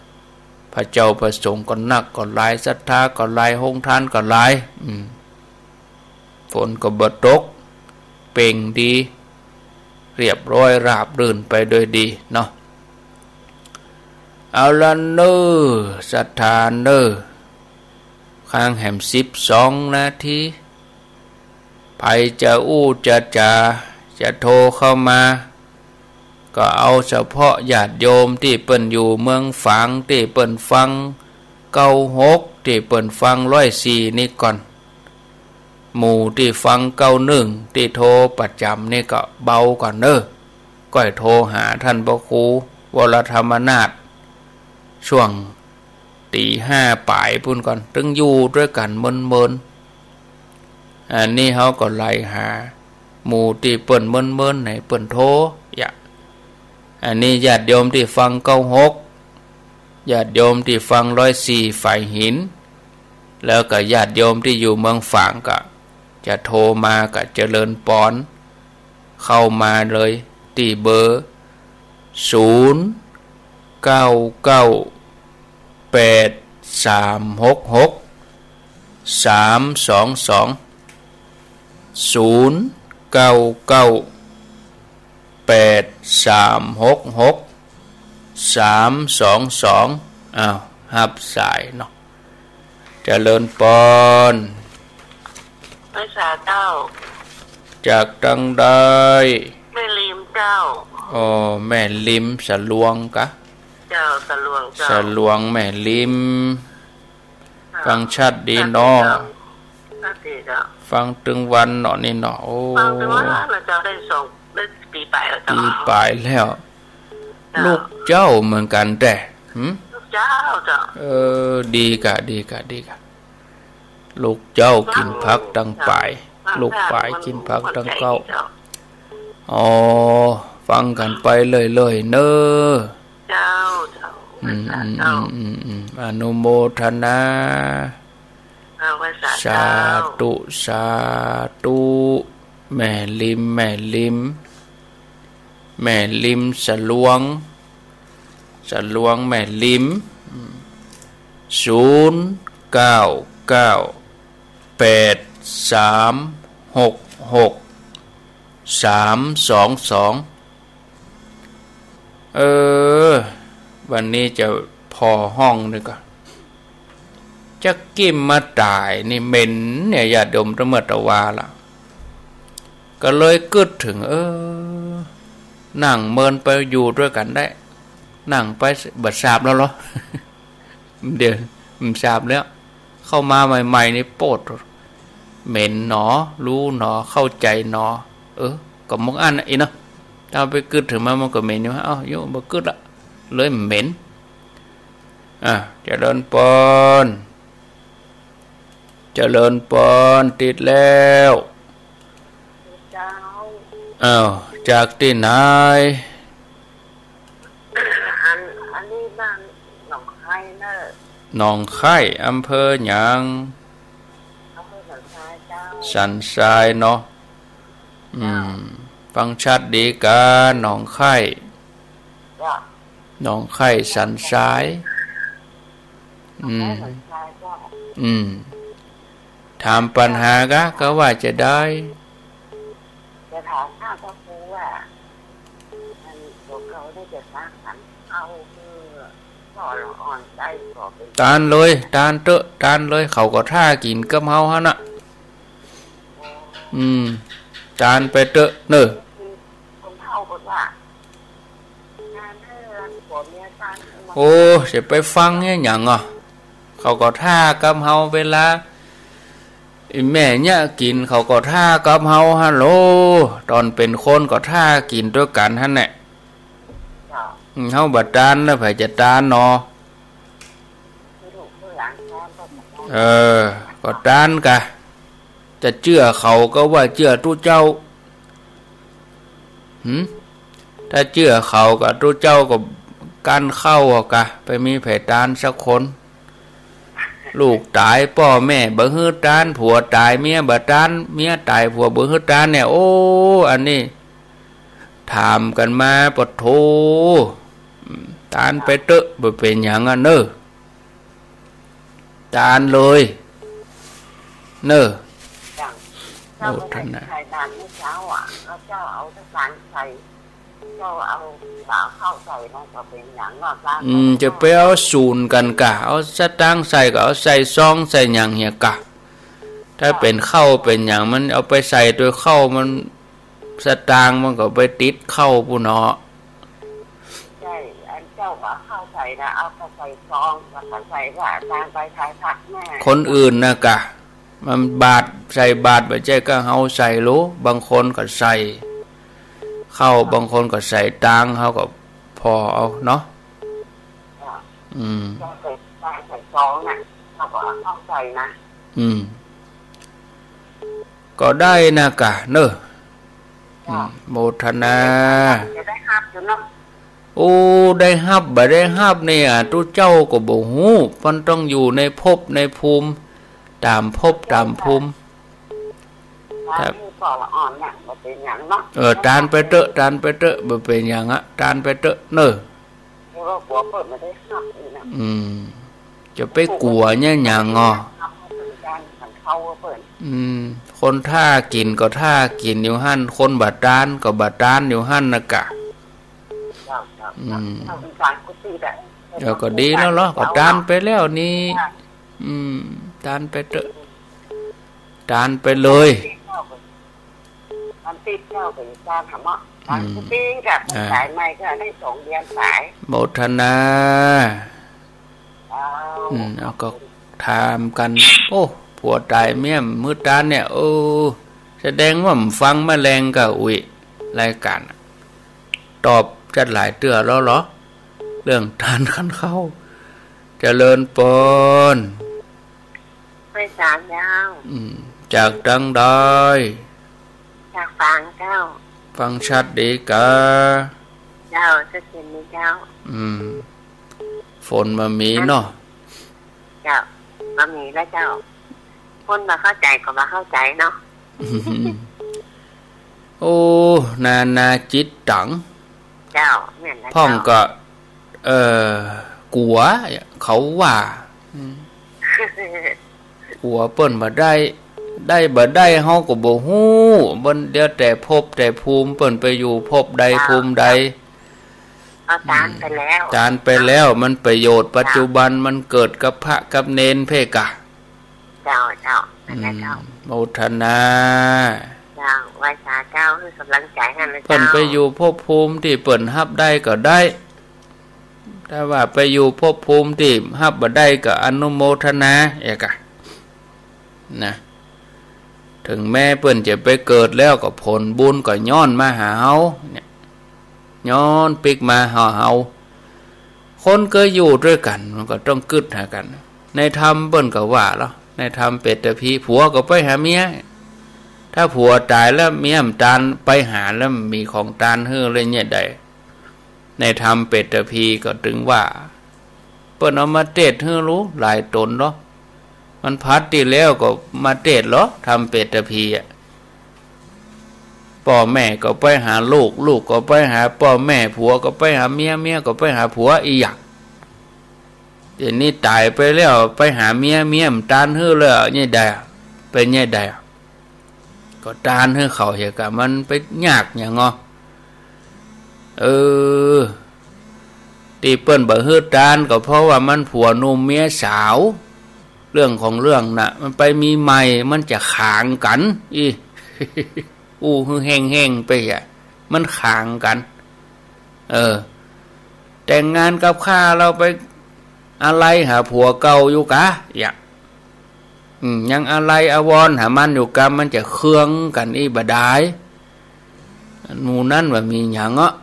พระเจ้าพระสงฆ์ก็นักก็หลาย ศรัทธาก็หลาย โฮงตานก็หลาย อืม ฝนก็บ่ตก เป่งดี เรียบร้อยราบรื่นไปโดยดีเนาะ เอาละเน่อ ศรัทธาเน่อ ค้างแหมสิบสองนาที ใผจะอู้จะจ๋า จะโทรเข้ามา ก็เอาเฉพาะญาติโยมตี้เปิ้นอยู่เมืองฝาง ตี้เปิ้นฟังเก้าหก ตี้เปิ้นฟังร้อยสี่นี่ก่อน หมู่ตี้ฟังเก้าหนึ่ง ตี้โทรประจ๋ำนี่ก็เบาก่อนเน่อ ก้อยโทรหาต้านพระครูวรธรรมนาถ ช่วง ตี๋ห้าป๋ายปู้นก่อน ตึงอยู่ตวยกั๋นเมินๆ อันนี้เฮาก็ไล่หา หมู่ตี้เปิ้นเมินๆ หื้อเปิ้นโทร อย่า อันนี้ญาติโยมตี้ฟังเก้าหก ญาติโยมตี้ฟังร้อยสี่ฝายหิน แล้วก็ญาติโยมตี้อยู่เมืองฝางก็จะโทรมาก็เจริญปอน เข้ามาเลยตี้เบอร์ ศูนย์ เก้า เก้า แปด สาม หก หก สาม สอง สอง ศูนย์ เก้า เก้า แปด สาม หก หก สาม สอง สอง อ้าว ฮับสายเนาะ เจริญปอน ไหว้สาเจ้า จากตังใด แม่ริมเจ้า อ๋อ แม่ริมสะลวงกะ เจ้า สะลวงเจ้า สะลวงแม่ริม เจ้า ฟังชัดดีเนาะ ชัดดีเจ้า ฟังตึงวันเนาะนี่เนาะ โอ้ ฟังตึงวันแล้วเจ้า ได้สอง ได้ปี๋ป๋ายแล้วเจ้า ปี๋ป๋ายแล้ว เจ้า ลูกเจ้าเหมือนกั๋นแต๊ หืม ลูกเจ้าเจ้า เออ ดีกะ ดีกะ ดีกะ ลูกเจ้ากิ๋นผักตังป๋าย ลูกป๋ายกิ๋นผักตังเก๊า อ๋อ ฟังกั๋นไปเรื่อยๆ เน่อ เจ้า เจ้า อืม อืม เจ้า อืม อืม อืม อนุโมทนา อ่า ไหว้สา สา เจ้า ธุ สาธุ แม่ริม แม่ริม แม่ริมสะลวง สะลวงแม่ริม อืม ศูนย์ เก้า เก้า แปด สาม หก หก สาม สอง สอง เออ วันนี้จะผ่อห้องนี่ก่อ จักกิ๋มมาต๋ายนี่เหม็นเนี่ย ญาติโยม ตะเมื่อตะวาละ ก็เลยกึ๊ดเถิง เออ นั่งเมินไปอยู่ตวยกั๋นได้ นั่งไปบ่ทราบแล้วเหรอ เดี๋ยว บ่ทราบแล้ว เข้ามาใหม่ๆ นี่โป๊ด เหม็นหนอ ฮู้หนอ เข้าใจ๋หนอ เออ ก็มองอั้นน่ะ อีเนาะ ถ้าไปกึ๊ดเถิงมัน มันก็เหม็นอยู่ เอ้า โยม บ่กึ๊ดละ เลยเหม็น อ่ะ เจริญปอน เจริญปอน ติดแล้ว เจ้า อ้าว จากตี้ไหน อัน อันนี้บ้านหนองคายเน่อ หนองคาย อำเภอหยัง อำเภอสันทรายเจ้า สันทรายเนาะ อืม เจ้า ฟังชัดดีกา หนองคาย เจ้า หนองคายสันทราย อืม หนองคายสันทรายเจ้า อืม ถามปัญหากา กาว่าจะได้ จะถามท่านพระครูว่า อันตัวเขาได้จะสร้างสรรค์เอาคือก่อนอ่อนได้ก่อเป็น ตานเลย ตานเต๊อะ ตานเลย เขาก็ถ้ากิ๋นกับเฮาหั้นน่ะ อืม ตานไปเต๊อะเน่อ คนเฒ่าบอกว่า โอ้ จะไปฟังเนี่ยหยังอ่ะ เขาก็ถ้ากับเฮาเวลา อีแม่เนี่ยกิ๋น เขาก็ถ้ากับเฮาหั้นโหละ ต๋อนเป๋นคนก็ถ้ากิ๋นตวยกั๋นหั้นแหละ เฮาบ่ตานแล้วใผจะตานหนอ เออ ก็ตานกา จะเจื้อเขากาว่าเจื้อตุ๊เจ้า หืม ถ้าเจื้อเขากาตุ๊เจ้าก็กั้นเข้าเอากา ไปมีใผตานสักคน ลูกต๋ายป้อแม่บ่หื้อตาน ผัวต๋ายเมียบ่ตาน เมียต๋ายผัวบ่หื้อตานเนี่ย โอ้ อันนี้ ถามกั๋นมา ปะโถ อืม ตานไปเต๊อะ บ่เป๋นหยังอะเน่อ ตานเลย เน่อ เจ้า โมทนา ใส่บาตรเมื่อเช้าอะ แล้วเจ้าเอาสตางค์ใส่ เจ้าเอาบ่าข้าวใส่ มันก็เป๋นหยังเนาะ เจ้า อืม จะไปเอาสูญกั๋นก่ะ เอาสตางค์ใส่ก็เอาใส่ซองใส่หยังเหียก่ะ ถ้าเป๋นข้าวเป๋นหยัง มันเอาไปใส่ตวยข้าว มัน สตางค์มันก็ไปติดข้าวปู้นเนาะ ใจ้ อันเจ้าบ่าข้าวใส่นะ เอาไปใส่ซอง แล้วก็ใส่ว่าตางไปทายพระแม่ คนอื่นน่ะก่ะ มันบาตร ใส่บาตรบ่ใจ้ก้าเฮาใส่โล บางคนก็ใส่ข้าว บางคนก็ใส่ตางค์ เฮาก็ผ่อเอาเนาะ เจ้า อืม เจ้าใส่ตางใส่ซองน่ะ เจ้าก็เอาข้าวใส่นะ อืม ก็ได้น่ะก่ะเน่อ เจ้า อืม โมทนา จะได้ฮับอยู่เนาะ โอ้ ได้ฮับบ่ได้ฮับเนี่ย ตุ๊เจ้าก็บ่ฮู้ มันต้องอยู่ในภพในภูมิ ต๋ามภพต๋ามภูมิ ครับ นี่ก็ละอ่อนเนี่ย บ่เป๋นหยังเนาะ เออ ตานไปเต๊อะ ตานไปเต๊อะ บ่เป๋นหยังอะ ตานไปเต๊อะเน่อ แต่ว่ากั๋วเปิ้นบ่ได้ฮับนี่นะ อืม จะไปกั๋วเนี่ยหยังอ่อ ฮับเปิ้น ตานของเขาเปิ้น อืม คนถ้ากิ๋นก็ถ้ากิ๋นอยู่หั้น คนบ่ตานก็บ่ตานอยู่หั้นน่ะก่ะ เจ้า เจ้า อืม เจ้า เจ้า เป็นการกุฏิแหละ เออ ก็ดีแล้วเหรอ ก็ตานไปแล้วนี่ เจ้า อืม ตานไปเต๊อะ ตานไปเลย มันติดเจ้าเป็นการทำอ่ะ อืม ตานกุฏิกับ อ่า สายใหม่ก็ได้สองเดือนสาย โมทนา เจ้า อืม เอาก็ถามกั๋น โอ้ ผัวต๋ายเมียบ่หื้อตานเนี่ย โอ้ แสดงว่าบ่ฟังมาแลงก่ะ อุ๊ย รายก๋าน ตอบจัดหลายเตื้อแล้วเหรอ เรื่องตานขันข้าว เจริญปอน ไหว้สาเจ้า อืม จากตังใด จากฝางเจ้า ฟังชัดดีกา เจ้า ชัดเจนดีเจ้า อืม ฝนบ่มีเนาะ เจ้า บ่มีแล้วเจ้า คนบ่เข้าใจ๋ก็บ่เข้าใจ๋เนาะ โอ้ นานาจิตตัง เจ้า แม่นแล้ว พ่อง เจ้า ก็ เอ่อ กั๋ว เขาว่า อืม กั๋วเปิ้นบ่ได้ ได้บ่ได้เฮาก็บ่ฮู้ มันแล้วแต่ภพแต่ภูมิ เปิ้นไปอยู่ภพใด เจ้า ภูมิใด เจ้า ก็ตานไปแล้ว อืม ตานไปแล้ว มันประโยชน์ปัจจุบัน เจ้า มันเกิดกับพระกับเณรเพ่ก่ะ เจ้า เจ้า นั่นแหละเจ้า อืม โมทนา เจ้า ไหว้สาเจ้า หื้อกำลังใจ๋หั้นนะเจ้า เปิ้นไปอยู่ภพภูมิตี้เปิ้นฮับได้ก็ได้ ถ้าว่าไปอยู่ภพภูมิตี้ฮับบ่ได้ก็อนุโมทนาเอกะ นะ เถิงแม้เปิ้นจะไปเกิดแล้วก็ผลบุญก็ย้อนมาหาเฮาเนี่ย ย้อนปิ๊กมาหาเฮา คนเกยอยู่ตวยกั๋นมันก็ต้องกึ๊ดหากั๋น ในธรรมเปิ้นก็ว่าแล้ว ในธรรมเปตพี ผัวก็ไปหาเมีย ถ้าผัวต๋ายแล้วเมียบ่ตานไปหาแล้วมีของตานหื้อเลยเนี่ยใด ในธรรมเปตพีก็ตึงว่า เปิ้นเอามาเตศน์หื้อฮู้หลายต๋นเนาะ มันผัดตี้แล้วก็มาเตศน์เหรอ ธรรมเปตพีอะ ป้อแม่ก็ไปหาลูก ลูกก็ไปหาป้อแม่ ผัวก็ไปหาเมีย เมียก็ไปหาผัว อีหยัง เดี๋ยวนี้ต๋ายไปแล้วไปหาเมีย เมียบ่ตานหื้อแล้ว เนี่ยใด เป๋นเนี่ยใด ก็ตานหื้อเขาเหียก่ะ มันไปยากหยังอ่อ เออ ตี้เปิ้นบ่หื้อตานก็เพราะว่ามันผัวหนุ่มเมียสาว เรื่องของเรื่องน่ะ มันไปมีใหม่ มันจะขางกั๋น อี้ อู้หื้อแห้งๆ ไปอะ มันขางกั๋น เออ แต่งงานกับข้าแล้วไปอาลัยหาผัวเก่าอยู่กา อย่า อืม ยังอาลัยอาวรณ์หามันอยู่กา มันจะเคืองกั๋นอี้บ่ดาย หมู่นั้นบ่มีหยังเนาะ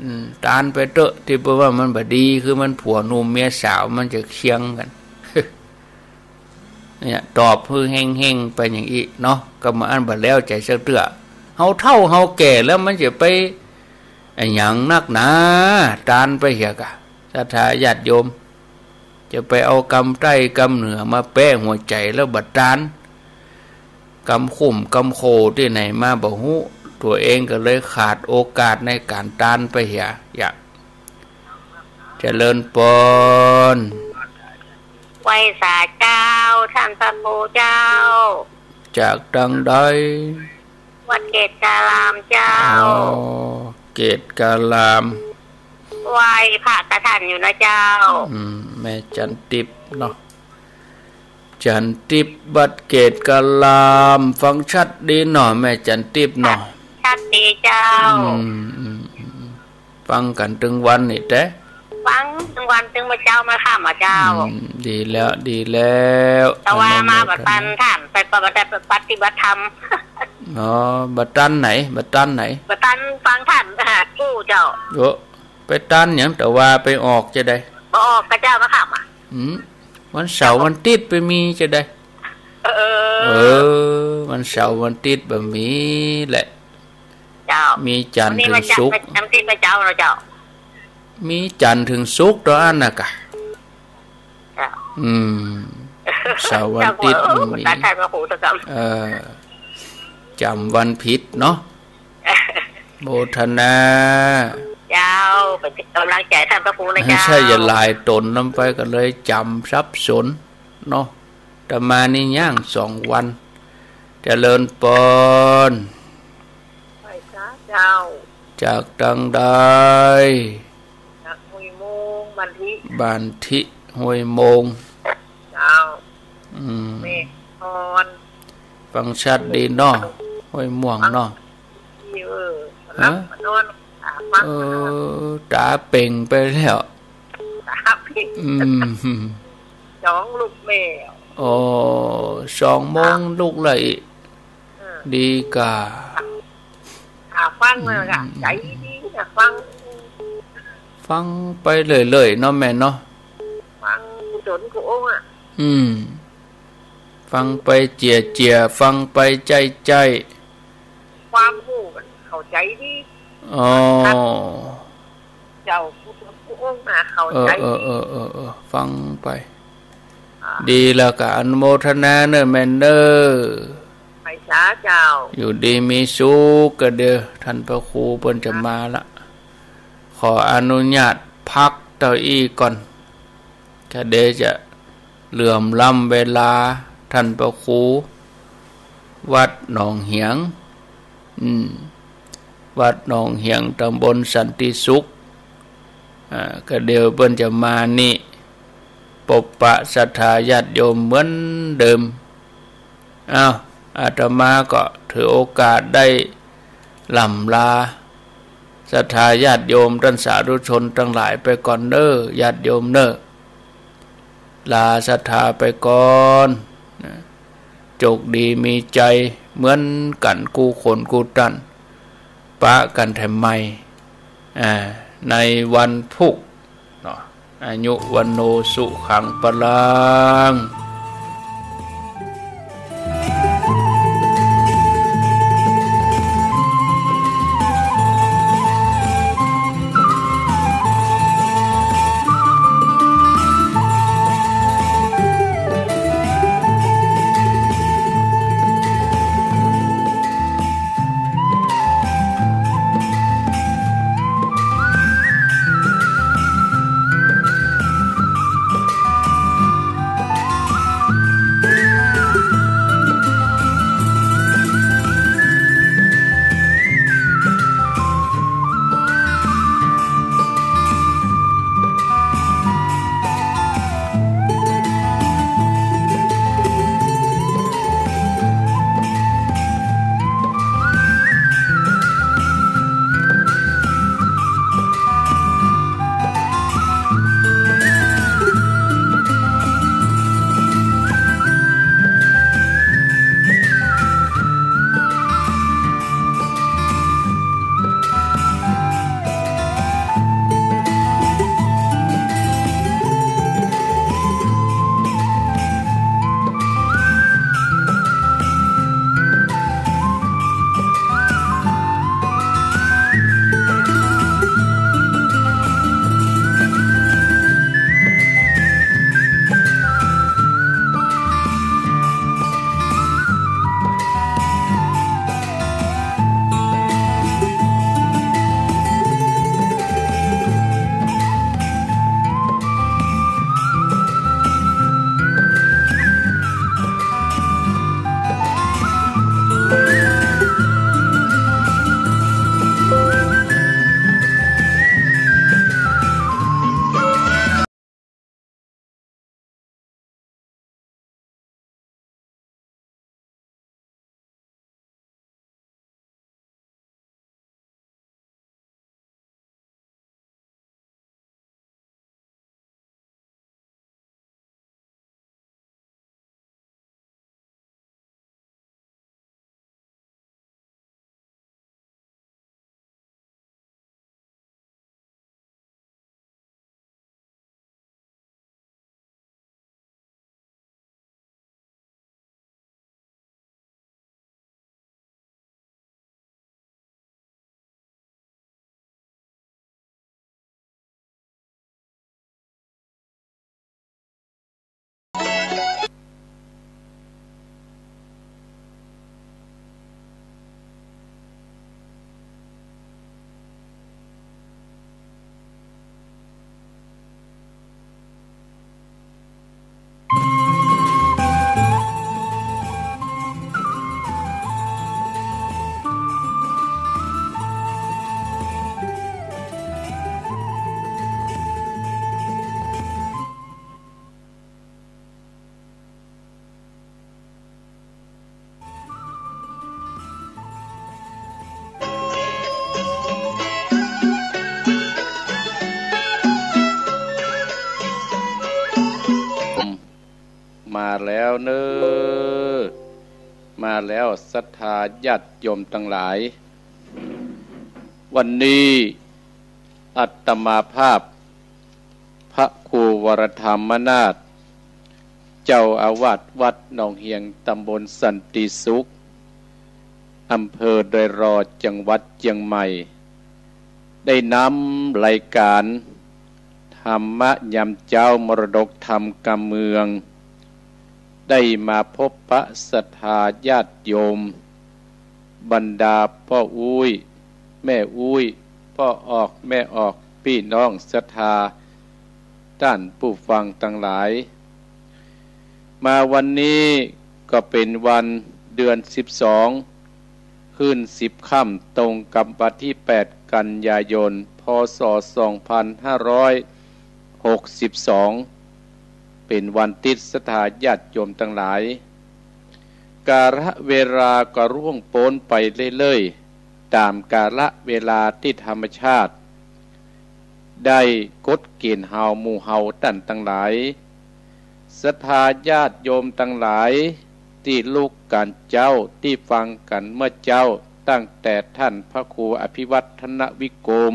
อืม ตานไปเต๊อะ ตี้เปิ้นว่ามันบ่ดี คือมันผัวหนุ่มเมียสาว มันจะเคียงกั๋น เนี่ย ตอบหื้อแห้งๆ ไปอย่างอี้เนาะ ก็บ่อั้นบ่แล้วใจ๋สักเตื้อ เฮาเฒ่าเฮาแก่แล้วมันจะไปอะหยังนักหนา ตานไปเหียก่ะ ศรัทธาญาติโยม จะไปเอากำใต้กำเหนือมาแป๊หัวใจ๋แล้วบ่ตัน กำคุ้มกำโค่ตี้ไหนมาบ่ฮู้ ตั๋วเองก็เลยขาดโอกาสในก๋านตันไปเหีย เจริญปอน ไหว้สาเจ้า ท่านพระครูเจ้า จากตางใด วัดเกตุการามเจ้า อ๋อ เกตุการาม ไหว้พระกับท่านอยู่นะเจ้า อืม แม่จันทิพย์เนาะ จันทิพย์วัดเกตุการาม ฟังชัดดีเนาะ แม่จันทิพย์เนาะ ชัดดีเจ้า อืม อืม อืม ฟังกั๋นตึงวันนี่แต๊ ฟังตึงวันตึงเมื่อเจ๊าเมื่อค่ำอะเจ้า อืม ดีแล้ว ดีแล้ว แต่ว่ามาบ่ตันท่าน ไปก็บ่ได้ไปปฏิบัติธรรม อ๋อ บ่ตันไหน บ่ตันไหน บ่ตันฟังท่าน อ่า กู้เจ้า โอ้ ไปตันหยัง แต่ว่าไปออกจะได้ บ่ออกก็เจ๊าเมื่อค่ำอะ อืม วันเสาร์วันอาทิตย์ไปมีจะได้ เออ เออ วันเสาร์วันอาทิตย์บ่มีแหละ เจ้า มีจันทร์เถิงศุกร์ วันนี้วันจันทร์ วันอาทิตย์เจ้าเนาะเจ้า มีจันทร์เถิงศุกร์เต้าอั้นน่ะกะ เจ้า อืม เสาร์วันอาทิตย์บ่มี เจ้า ท่านพระครูเจ้า เออ จ๋ำวันผิดเนาะ โมทนา เจ้า เป็นกำลังใจ๋ท่านพระครูนะเจ้า ใช่ อย่าหลายต๋นนำไปก็เลยจ๋ำสับสนเนาะ อาตมานี่ย่างสองวัน เจริญปอน ไหว้สาเจ้า จากตางใด จากห้วยโมง บ้านทิ บ้านทิ ห้วยโมง เจ้า อืม แม่พร ฟังชัดดีเนาะ ห้วยม่วงเนาะ เออ ฮะ หลับมานอน ต๋าฟัง เออ ต๋าเป่งไปแล้ว ต๋าเป่ง อืม สองลูกแม่ โอ้ สองโมงลุกเลย เออ ดีก่า ต๋าฟังเลยค่ะ อืม ใจ๋ดีนะ ฟัง ฟังไปเรื่อยๆ เนาะแม่เนาะ ฟังจนกู้องค์อะ อืม ฟังไปเจียๆ ฟังไปใจ้ๆ ความฮู้มันเข้าใจ๋ดี อ๋อ เจ้ากู้ต๋นกู้องค์น่ะเข้าใจ๋ เออ เออ เออ เออ ฟังไป อ่า ดีแล้วก็อนุโมทนาเน่อแม่เน่อ ไหว้สาเจ้า อยู่ดีมีสุขก็เด้อ ท่านพระครูเปิ้นจะมาละ ขออนุญาตพักเต้าอี้ก่อน ก็เดี๋ยวจะเหลื่อมล้ำเวลาท่านพระครู วัดหนองเหียง อืม วัดหนองเหียง ตำบลสันติสุข อ่า ก็เดี๋ยวเปิ้นจะมานี่ ปบปะศรัทธาญาติโยมเหมือนเดิม อ้าว อาตมาก็ถือโอกาสได้ล่ำลาศรัทธาญาติโยมต้านสาธุชนตังหลายไปก่อนเน่อ ญาติโยมเน่อ ลาศรัทธาไปก่อนนะ โจคดีมีใจ๋เหมือนกั๋นกู้คนกู้ต้าน ปะกั๋นแถมใหม่ อ่า ในวันพุธเนาะ อายุ วัณโณ สุขัง พลัง แล้วเน่อ มาแล้วศรัทธาญาติโยมตังหลาย วันนี้อาตมาภาพ พระครูวรธรรมนาถ เจ้าอาวาสวัดหนองเฮียง ตำบลสันติสุข อำเภอดอยรอ จังหวัดเจียงใหม่ ได้นำรายก๋านธรรมะยามเจ๊ามรดกธรรมกำเมือง ได้มาพบปะศรัทธาญาติโยม บรรดาป้ออุ๊ย แม่อุ๊ย ป้อออก แม่ออก ปี้น้องศรัทธา ต้านผู้ฟังตังหลาย มาวันนี้ก็เป๋นวันเดือนสิบสอง คืนสิบค่ำ ตรงกับวันตี้แปด กันยายน พ.ศ. สองพันห้าร้อยหกสิบสอง เป๋นวันติ๊ด ศรัทธาญาติโยมตังหลาย กาละเวลาก็ล่วงป๊นไปเรื่อยๆ ต๋ามกาละเวลาตี้ธรรมชาติ ได้กฎเก๋ณฑ์เฮา หมู่เฮาต้านตังหลาย ศรัทธาญาติโยมตังหลาย ตี้ลุกกั๋นเจ๊า ตี้ฟังกั๋นเมื่อเจ๊า ตั้งแต่ต้านพระครูอภิวัฒนวิกรม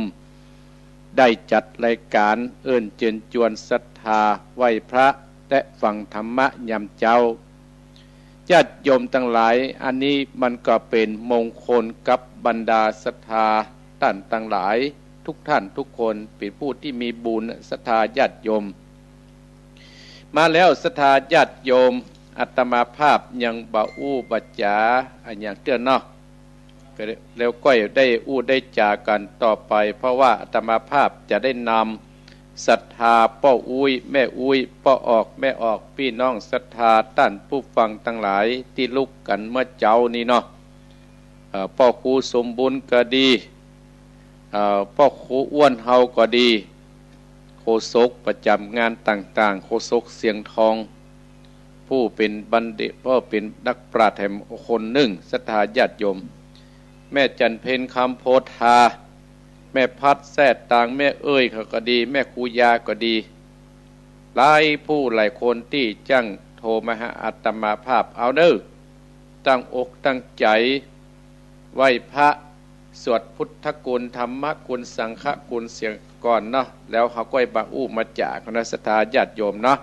ได้จัดรายก๋านเอิ้นเจิญจวนศรัทธาไหว้พระ และฟังธรรมะยามเจ๊า ญาติโยมตังหลาย อันนี้มันก็เป๋นมงคลกับบรรดาศรัทธาต้านตังหลาย ทุกท่านทุกคนเป๋นผู้ตี้มีบุญ ศรัทธาญาติโยม มาแล้วศรัทธาญาติโยม อาตมาภาพยังบ่อู้บ่จ๋าอะหยังเตื้อเนาะ ก็แล้วก้อยได้อู้ได้จ๋ากั๋นต่อไป เพราะว่าอาตมาภาพจะได้นำศรัทธาป้ออุ๊ย แม่อุ๊ย ป้อออก แม่ออก ปี้น้องศรัทธาต้านผู้ฟังตังหลาย ตี้ลุกกั๋นเมื่อเจ๊านี้เนาะ เอ่อ ป้อครูสมบูรณ์ก็ดี เอ่อ ป้อครูอ้วนเฮาก็ดี โฆษกประจ๋ำงานต่างๆ โฆษกเสียงทอง ผู้เป๋นบัณฑิต ผู้เป๋นนักปราชญ์แถมคนนึ่ง ศรัทธาญาติโยม แม่จันเพ็ญ คำโพธา แม่พัด แซ่ตาง แม่เอ้ยเขาก็ดี แม่ครูยาก็ดี หลายผู้หลายคนตี้จั้งโทรมาหาอาตมาภาพ เอาเน่อ ตั้งอกตั้งใจ๋ ไหว้พระ สวดพุทธคุณ ธรรมคุณ สังฆคุณเสียก่อนเนาะ แล้วเฮาก้อยมาอู้มาจ๋ากั๋นนะ ศรัทธาญาติโยมเนาะ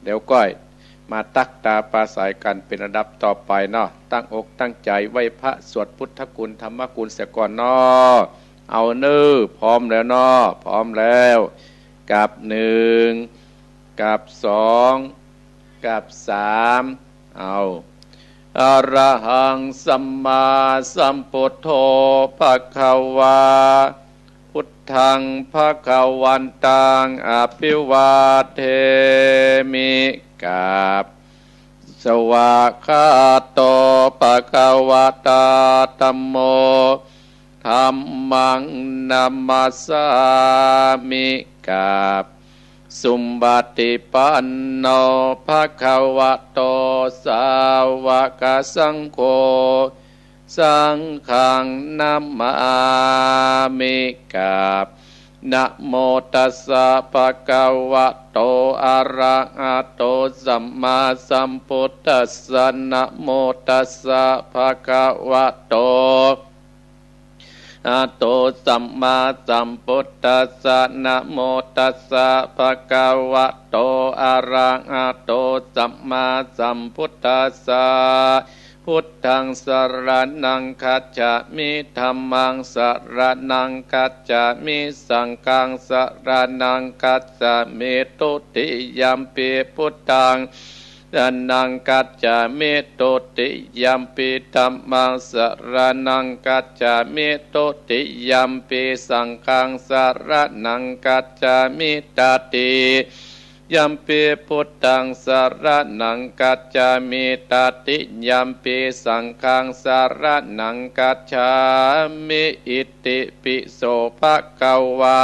แล้วก้อยมาตั๊กตาปราศรัยกั๋นเป๋นอันดับต่อไปเนาะ ตั้งอกตั้งใจ๋ไหว้พระ สวดพุทธคุณ ธรรมคุณเสียก่อนเนาะ เอาเน่อ พร้อมแล้วเนาะ พร้อมแล้ว กับหนึ่ง กับสอง กับสาม เอา อะระหังสัมมาสัมพุทโธ ภะคะวา พุทธัง ภะคะวันตัง อะภิวาเทมิ กราบ สวากขาโต ภะคะวะตา ธัมโม ธัมมัง นะมัสสามิ กราบ สุปฏิปันโน ภะคะวะโต สาวกสังโฆ สังฆัง นะมามิ กราบ นะโมตัสสะ ภะคะวะโต อะระหะโต สัมมาสัมพุทธัสสะ นะโมตัสสะ ภะคะวะโต อะโต สัมมาสัมพุทธัสสะ นะโมตัสสะ ภะคะวะโต อะระหะโต สัมมาสัมพุทธัสสะ พุทธัง สะระณัง คัจฉามิ ธัมมัง สะระณัง คัจฉามิ สังฆัง สะระณัง คัจฉามิ ทุติยัมปิ พุทธัง สะระณัง คัจฉามิ ทุติยัมปิ ธัมมัง สะระณัง คัจฉามิ ทุติยัมปิ สังฆัง สะระณัง คัจฉามิ ตติยัมปิ พุทธัง สะระณัง คัจฉามิ ตติยัมปิ สังฆัง สะระณัง คัจฉามิ อิติปิโส ภะคะวา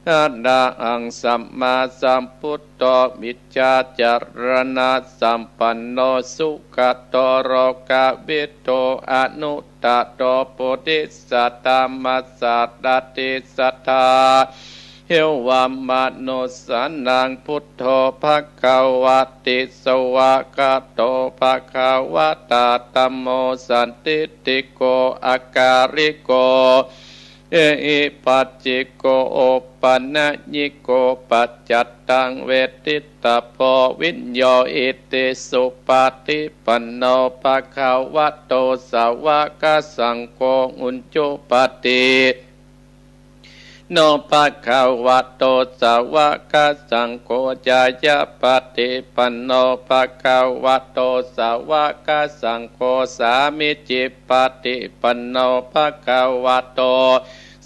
อะระหัง สัมมาสัมพุทโธ วิชชาจารณะสัมปันโน สุขะโต โลกะวิทู อนุตตะโร ปุริสะธัมมะสารถิ สัตถา เอวัมมะนุสสานัง พุทโธ ภะคะวะติ สวากขาโต ภะคะวะตา ธัมโม สันทิฏฐิโก อะกาลิโก เอหิปัสสิโก โอปะนะยิโก ปัจจัตตัง เวทิตตะโพ วิญโญ อิติสุปะฏิปันโน ภะคะวะโต สาวะกะสังโฆ อุจจุปะติ โน ภะคะวะโต สาวะกะสังโฆ ญาณะปะฏิปันโน ภะคะวะโต สาวะกะสังโฆ สามีจิปะฏิปันโน ภะคะวะโต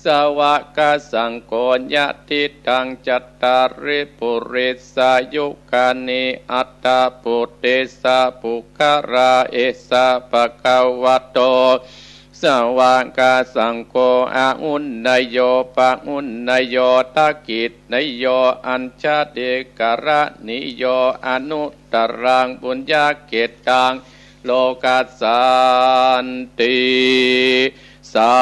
สาวะกะสังโฆ ยะถิตัง จัตตาริ ปุริสายุกานิ อัตถะ ปุริสะ ปุคคละ เอสะ ภะคะวะโต สาวะกะสังโฆ อาหุเนยโย ปะหุเนยโย ทักขิเนยโย อัญชลีกะรณีโย อนุตตรัง ปุญญะเขตตัง โลกัสสันติ สา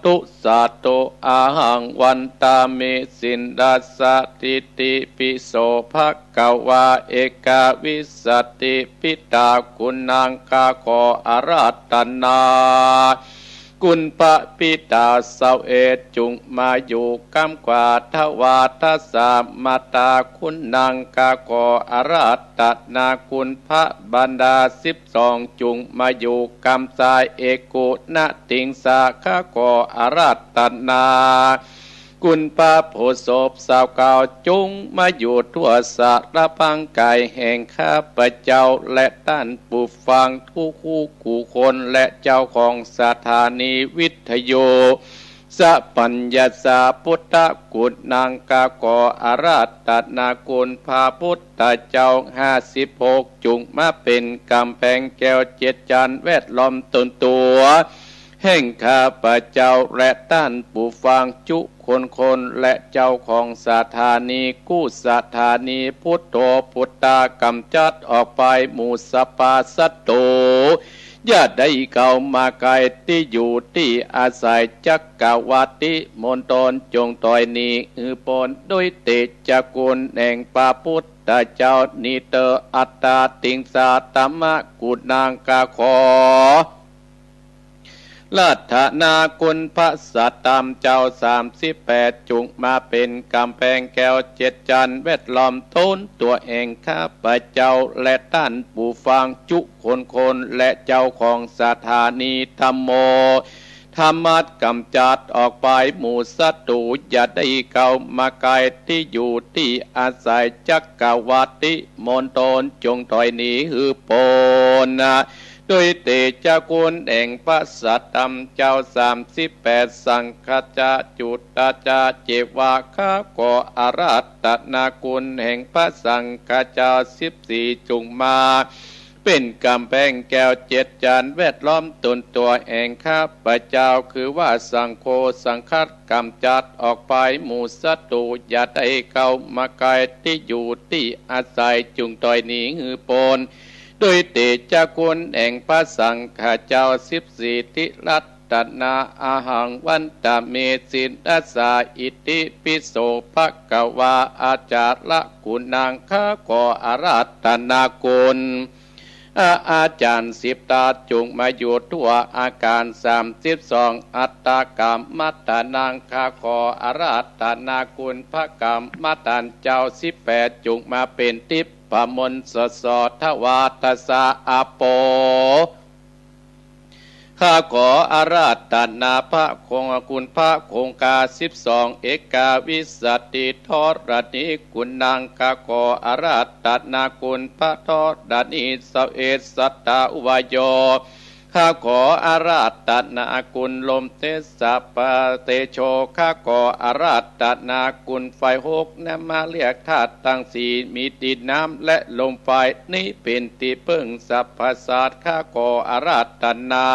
ธุ สาธุ อะหัง วันตามิ สิลลัสสะ อิติปิโส ภะคะวา เอกาวิสสะติ ปิตา คุณัง ข้าขออาราธนา คุณพระปิตาเสาเอก จุ่งมาอยู่กำขวา ถวาทสา มาตา คุณัง ข้าขออาราธนา คุณพระบรรดาสิบสอง จุ่งมาอยู่กำซ้าย เอกุณะติงสา ข้าขออาราธนา คุณพระโพธิ์ศพเสาเก้า จุ่งมาอยู่ทั่วสารพังกายแห่งข้าพเจ้า และต้านผู้ฟังกู้คู่กู้คน และเจ้าของสถานีวิทยุ สะปัญญาสา พุทธคุณัง ข้าขออาราธนา คุณพระพุทธเจ้าห้าสิบหก จุ่งมาเป๋นก๋ำแพงแก้วเจ็ดจั้นแวดล้อมตนตั๋ว แห่งข้าพเจ้า และต้านผู้ฟังกู้คนคน และเจ้าของสถานีกู้สถานี พุทโธ พุทธา ก๋ำจัดออกไปหมู่สัพพะศัตรู อย่าได้เข้ามาใก้ตี้อยู่ตี้อาศัย จักรวรรดิมณฑล จุ่งถอยหนีหื้อป๊น ด้วยเตชะคุณแห่งพระพุทธเจ้านี้เตอ อัตตาติงสา ธัมมะคุณัง ข้าขอ อาราธนา คุณพระสัตธรรมเจ้าสามสิบแปด จุ่งมาเป๋นก๋ำแพงแก้วเจ็ดจั้นแวดล้อมตนตั๋วแห่งข้าพเจ้า และต้านผู้ฟังกู้คนคน และเจ้าของสถานีธัมโม ธรรมะก๋ำจัดออกไปหมู่ศัตรู อย่าได้เข้ามาใก้ตี้อยู่ตี้อาศัย จักรวรรดิมณฑล จุ่งถอยหนีหื้อป๊น ด้วยเตชะคุณแห่งพระสัตธรรมเจ้าสามสิบแปด สังฆาจา จุตตาจา เจวา ข้าขออาราธนา คุณแห่งพระสังฆาเจ้าสิบสี่ จุ่งมาเป๋นก๋ำแพงแก้วเจ็ดจั้นแวดล้อมตนตั๋วแห่งข้าพเจ้า คือว่าสังโฆ สังฆะก๋ำจัดออกไปหมู่ศัตรู อย่าได้เข้ามาใก้ตี้อยู่ตี้อาศัย จุ่งถอยหนีหื้อป๊น ด้วยเตชะคุณแห่งพระสังฆาเจ้าสิบสี่ ติรัตนา อะหัง วันตามิ สิลลัสสะ อิติปิโส ภะคะวา อาจาระคุณัง ข้าขออาราธนา คุณ อา อาจารย์สิบต๋า จุ่งมาอยู่ทั่วอาคารสามสิบสอง อัตถกรรมฐานัง ข้าขออาราธนา คุณพระกรรมฐานเจ้าสิบแปด จุ่งมาเป๋นทิพย์ พระมนต์สดสด ถวาทสา อาโป ข้าขออาราธนา พระคง คุณพระคงคาสิบสอง เอกาวิสสติ ธรณีคุณัง ข้าขออาราธนา คุณพระธรณี เสาเอก สัตวโย ข้าขออาราธนา คุณลมเทสะ พระเตโช ข้าขออาราธนา คุณไฟหก นำมาเรียกธาตุตังสี่ มีดินน้ำและลมไฟ นี้เป๋นตี้เปิ้งสรรพสัตว์ ข้าขออาราธนา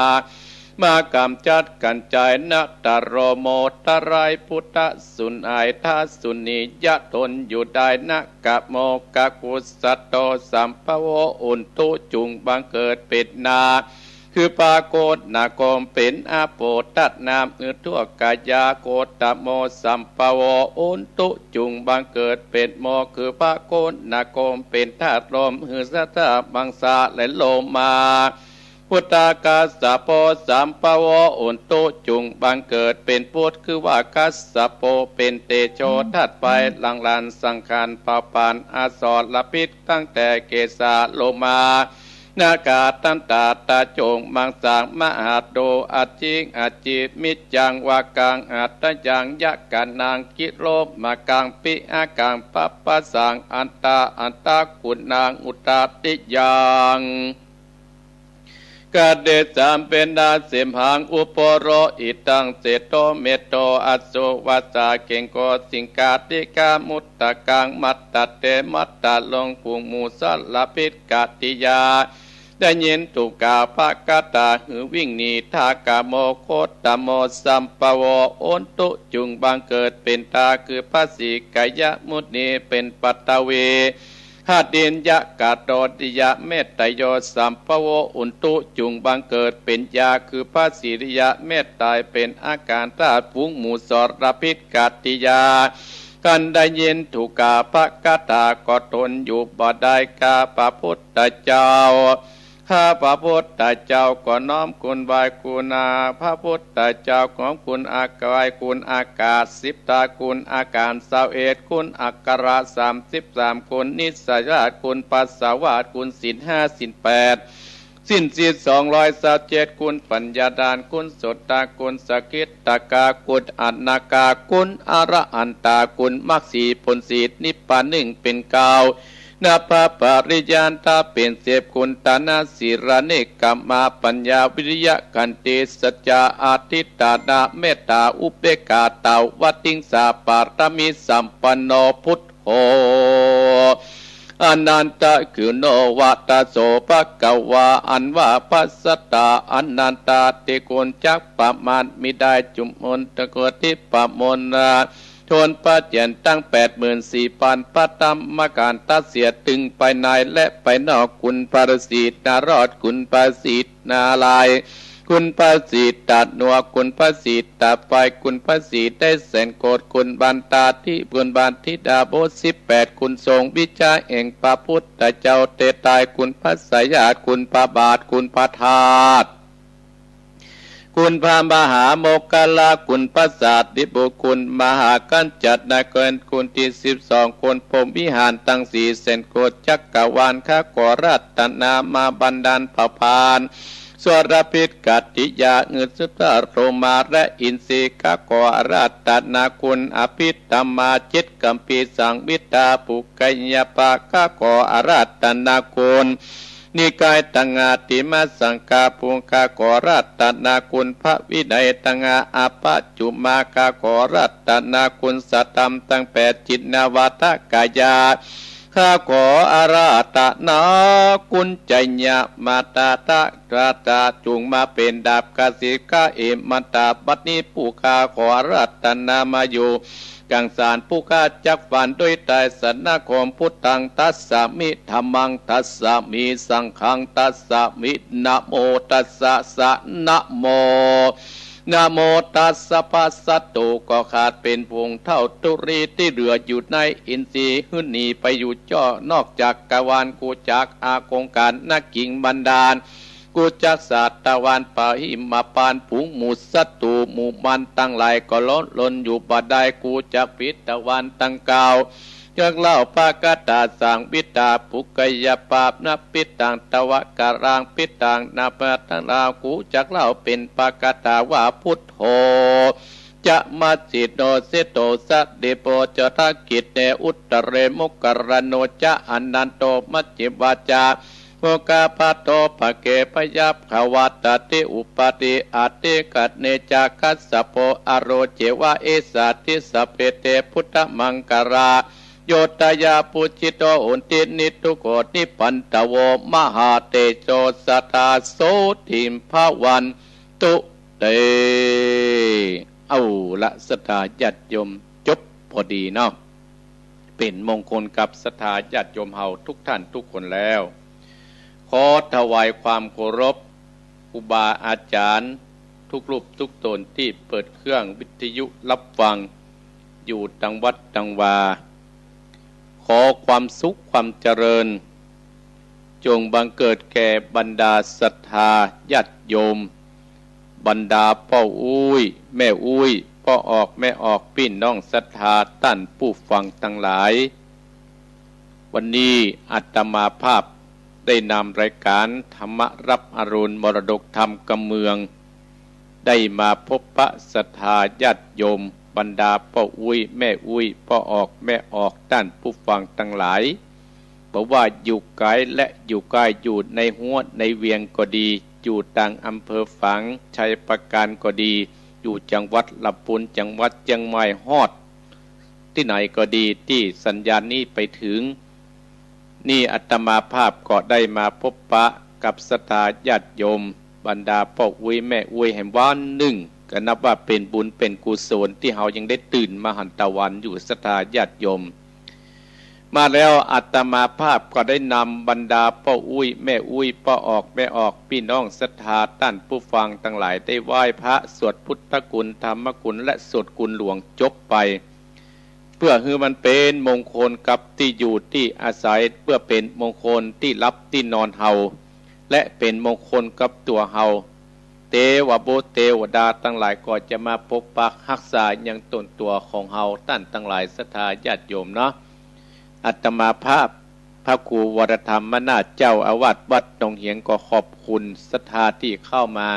มาก๋ำจัดกัญจายนะ ตะโรโม ทลายพุทธสุนัย ทาสุนียะ ทนอยู่ได้ นะกะโม กะกุสโต สัมภโว อุนทุ จุ่งบังเกิดเป๋นนา คือพระโกณณโคมเป๋นอโปทนาม อุทกยาโคตโมสัมภโว อุนตุจุ่งบังเกิดเป๋นโม คือพระโกณณโคมเป๋นธาตุลม หื้อสัตตมังสาและโลมา พุทธกัสสโปสัมภโว อุนตุจุ่งบังเกิดเป๋นพุทธ คือว่ากัสสโปเป๋นเตโชธาตุไฟ หลั่งหลั่นสังขารเผาผลาญอสรพิษ ตั้งแต่เกสาโลมา นาขาตันตาตาจุ่ง มังสังมหาโด อจจิงอจจิมิจจัง วากังอัตตยัง ยะกะนังกิโลมากัง ปิอากังปัปปะสัง อันตาอันตะกุณังอุตตาติยัง กะเดสัมเปนาสิมหัง อุปโปโรหิตัง เสโทเมโทอัสสุวัสสา เกงโกสิงคาติกามุตตะกัง มัตตะเตมัตตะลง ฝูงหมู่สรพิษกติยา ได้ยินถูกกล่าวพระคาถา หื้อวิ่งหนี ทากโมโคตโมสัมภโว อุนตุจุ่งบังเกิดเป๋นทา คือพระสีกายมุนีเป๋นปัตตวี หดินยกะโตติยะเมตตโยสัมภโว อุนตุจุ่งบังเกิดเป๋นยา คือพระสิริยะเมตตาเป๋นอาการธาตุ ฝูงหมู่สรพิษกติยา ครั้นได้ยินถูกกล่าวพระคาถาก็ทนอยู่บ่ได้ ข้าพระพุทธเจ้า ข้าพระพุทธเจ้าก็น้อมคุณไหว้คุณอา พระพุทธเจ้า น้อมคุณอา ไหว้คุณอากาศสิบตา คุณอาการซาวเอ็ด คุณอักขระสามสิบสาม คุณนิสยาส คุณปัสสาวาส คุณศีลห้าศีลแปด ศีลสิบสองร้อยซาวเจ็ด คุณปัญญาทาน คุณสุตตา คุณสกิตตกา คุณอนาคา คุณอรหันตา คุณมรรคสี่ผลสี่ นิพพานหนึ่งเป๋นเก้า นับพระปริญญาเป๋นสิบ คุณตานะสีลานิกขมา ปัญญาวิริยะขันติสัจจะอธิฐานะเมตตาอุเบกขา ตาวติงสาปารมีสัมปันโนพุทโธ อนันตะกุโณวัตโสภะคะวา อันว่าพระสัตตาอนันตาธิคุณจักประมาณมิได้ จุมนตะโกติปะมนนา ทวนพระเจนตั้งแปดหมื่นสี่พันพระธรรมขันธ์ ตัดเสียตึงภายในและภายนอก คุณพระศรีนารอด คุณพระศรีนารายณ์ คุณพระศรีตาหนวก คุณพระศรีตาไฟ คุณพระศรีได้แสนโกศ คุณบันตาธิ คุณบันทิดาบทสิบแปด คุณทรงวิชาแห่งพระพุทธเจ้าเตตาย คุณพระสายาต คุณพระบาท คุณพระธาตุ คุณพระมหาโมคคัลลา คุณพระสารีบุตร คุณมหากัญจนกร คุณที่สิบสอง คุณพรหมวิหารตังสี่แสนโกศ จักรวาลข้าขออาราธนามาบันดาลประทาน สรพิษกติยา หื้อสุตตาโลมาและอินทรีย์ ข้าขออาราธนาคุณอภิธรรมา เจ็ดคัมภีร์สังยุตตา ปุคคยปา ข้าขออาราธนาคุณ นิกายตังห้า ติมสังคาภู ข้าขออาราธนาคุณพระวินัยตังห้า อปปะจุมา ข้าขออาราธนาคุณสัตธรรมตังแปด จินนาวาทกายา ข้าขออาราธนาคุณจยมาตาตะตาตา จุ่งมาเป๋นดาบกสิกะเอมันตา บัดนี้ผู้ข้าขออาราธนามาอยู่ กังสารผู้ข้าจักฟันด้วยตาย สรณคมพุทธังทัสสามิ ธัมมังทัสสามิ สังฆังทัสสามิ นะโมตัสสะ สะ นะโม นะโมตัสสะ ภัสสะตุ ก็ขาดเป๋นผงเต้าธุลีตี้เหลืออยู่ในอินทรีย์ หื้อหนีไปอยู่จ้อนอกจักรวาล กูจักอาคงคานักขิงบันดาล กูจักสาดตะวันปะหิมพานต์ ฝูงหมู่ศัตรูหมู่มารตังหลายก็หลบหลนอยู่บ่ได้ กูจักผิดตะวันตังเก้า จักเล่าพระคาถาสังยุตตา ปุคคยปา นะ ปิตังตวะกะรัง ปิตังนะปะตังลา กูจักเล่าเป๋นพระคาถาว่า พุทโธ จะ มัสสิโน เสโต สะ เดโป จะ ทักขิเณ อุตตะเร มุคคะรโณ จะ อนันโต มัชชิมวาจา โมคคัพพะโต ภะเก พยัคฆวาตาติ อุปาติ อติคเณ จะ คัสสะโป อะโร เจวะ เอสาติ สัพเพ เต พุทธมังคะลา โย ทะยา ปุจฉิโต โหติ นิทุกโข นิปพันธโว มหาเตโจ สะทา โสติง ภะวันตุ เต เอาละ ศรัทธาญาติโยม จบพอดีเนาะ เป๋นมงคลกับศรัทธาญาติโยมเฮาทุกท่านทุกคนแล้ว ขอถวายความเคารพ ครูบาอาจ๋ารย์ทุกรูปทุกต๋นตี้เปิดเครื่องวิทยุฮับฟังอยู่ตังวัดตังวา ขอความสุขความเจริญ จงบังเกิดแก่บรรดาศรัทธาญาติโยม บรรดาป้ออุ๊ย แม่อุ๊ย ป้อออก แม่ออก ปี้น้องศรัทธาต้านผู้ฟังตังหลาย วันนี้อาตมาภาพได้นำรายก๋านธรรมะฮับอรุณ มรดกธรรมกำเมือง ได้มาพบปะศรัทธาญาติโยม บรรดาป้ออุ๊ย แม่อุ๊ย ป้อออก แม่ออก ต้านผู้ฟังตังหลาย บ่ว่าอยู่ไก๋และอยู่ใก้ อยู่ในฮั้วในเวียงก็ดี อยู่ต่างอำเภอฝาง ชัยปราการก็ดี อยู่จังหวัดลำปูน จังหวัดเจียงใหม่ ฮอดตี้ไหนก็ดี ตี้สัญญาณนี้ไปเถิง นี่อาตมาภาพก็ได้มาพบปะกับศรัทธาญาติโยม บรรดาป้ออุ๊ย แม่อุ๊ย แหมวันนึ่งก็นับว่าเป๋นบุญเป๋นกุศล ตี้เฮายังได้ตื่นมาหันตะวันอยู่ ศรัทธาญาติโยม มาแล้วอาตมาภาพก็ได้นำบรรดาป้ออุ๊ย แม่อุ๊ย ป้อออก แม่ออก ปี้น้องศรัทธาต้านผู้ฟังตังหลาย ได้ไหว้พระ สวดพุทธคุณ ธรรมคุณ และสวดคุณหลวงจบไป เปื้อหื้อมันเป๋นมงคลกับตี้อยู่ตี้อาศัย เปื้อเป๋นมงคลตี้หลับตี้นอนเฮา และเป๋นมงคลกับตั๋วเฮา เตวะบุตรเตวดาตังหลายก็จะมาปกปักฮักษายังต๋นตั๋วของเฮา ต้านตังหลายศรัทธาญาติโยมเนาะ อาตมาภาพ พระครูวรธรรมนาถ เจ้าอาวาสวัดหนองเหียง ก็ขอบคุณศรัทธาตี้เข้ามา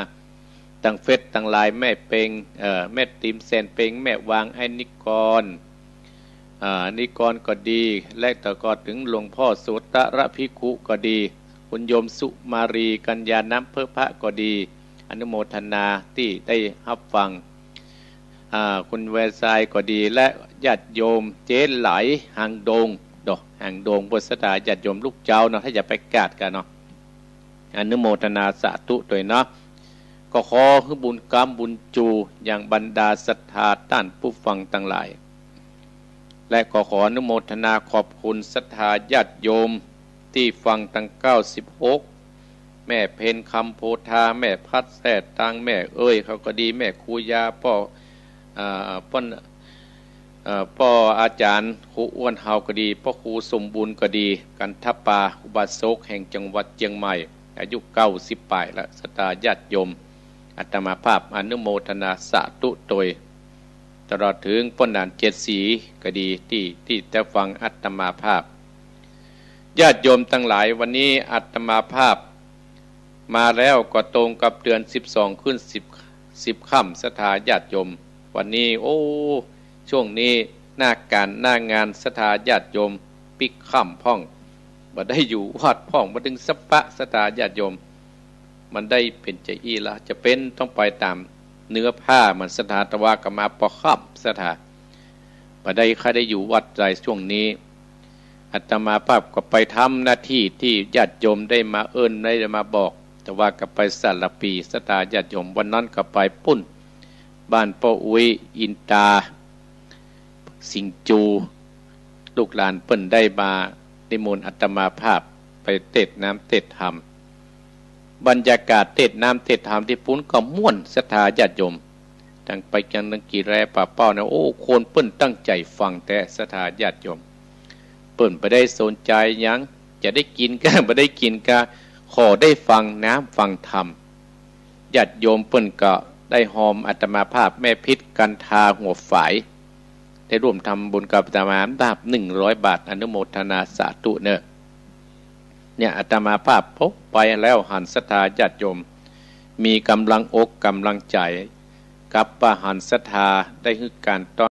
ตังเฟซตังไลน์ แม่เปง เอ่อ แม่ติมแสนเปง แม่วาง ไอ้นิกร อ่า นิกรก็ดี และต่อก็เถิงหลวงพ่อโสตะระภิกขุก็ดี คุณโยมสุมาลี กัญญาน้ำเพิงพระก็ดี อนุโมทนาตี้ได้ฮับฟัง อ่า คุณแวร์ทรายก็ดี และญาติโยมเจ๊ไหล หางดง เนาะ หางดง เปิ้นศรัทธาญาติโยมลูกเจ้าเนาะ ถ้าจะไปกราบกั๋นเนาะ อนุโมทนาสาธุตวยเนาะ ก็ขอหื้อบุญกำบุญจู๋ยังบรรดาศรัทธาต้านผู้ฟังตังหลาย และก็ขออนุโมทนาขอบคุณศรัทธาญาติโยมตี้ฟังตังเก้าสิบหก แม่เพ็ญ คำโพธา แม่พัด แซ่ตัง แม่เอ้ย เขาก็ดี แม่ครูยา ป้อ อ่า ป้อ เอ่อ ป้ออาจ๋ารย์ครูอ้วนเฮาก็ดี ป้อครูสมบูรณ์ก็ดี กันทปา อุบาสกแห่งจังหวัดเจียงใหม่ อายุเก้าสิบปลายละ ศรัทธาญาติโยม อาตมาภาพอนุโมทนาสาธุตวย ตลอดเถิงป้อหนานเจ็ดสีก็ดี ตี้ ตี้ได้ฟังอาตมาภาพ ญาติโยมตังหลาย วันนี้อาตมาภาพมาแล้วก็ตรงกับเดือนสิบสองขึ้นสิบ สิบค่ำ ศรัทธาญาติโยม วันนี้ โอ้ ช่วงนี้หน้าก๋านหน้างาน ศรัทธาญาติโยม ปิ๊กค่ำพ่อง บ่ได้อยู่วัดพ่อง บ่เถิงสัปปะ ศรัทธาญาติโยม มันได้เป๋นจาอี้ละ จะเป๋นต้องไปต๋ามเนื้อผ้ามัน ศรัทธา ตะวาก็มาปอค่ำ ศรัทธา บ่ได้ใค่ได้อยู่วัดใดช่วงนี้ อาตมาภาพก็ไปทำหน้าตี้ตี้ญาติโยมได้มาเอิ้น ได้มาบอก ตะวาก็ไปสารภี ศรัทธาญาติโยม วันนั้นก็ไปปุ้น บ้านป้ออุ๊ย อินตา สิงห์จู ลูกหลานเปิ้นได้มานิมนต์อาตมาภาพไปเตศน์น้ำเตศน์ธรรม บรรยากาศเตศน์น้ำเตศน์ธรรมตี้ปุ้นก็ม่วน ศรัทธาญาติโยม ตังไปกั๋นตังกี่แลป่าเป้าเนี่ย โอ้ คนเปิ้นตั้งใจ๋ฟังแต๊ ศรัทธาญาติโยม เปิ้นบ่ได้สนใจ๋หยัง จะได้กิ๋นกา บ่ได้กิ๋นกา ขอได้ฟังน้ำฟังธรรม ญาติโยมเปิ้นก็ได้ฮอมอาตมาภาพ แม่พิษ กันทา หัวฝาย ได้ร่วมทำบุญกับอาตมาภาพหนึ่งร้อยบาท อนุโมทนาสาธุเน่อ เนี่ย อาตมาภาพพบไปแล้วหันศรัทธาญาติโยม มีก๋ำลังอกก๋ำลังใจ๋ กับว่าหันศรัทธาได้หื้อก๋านต้อน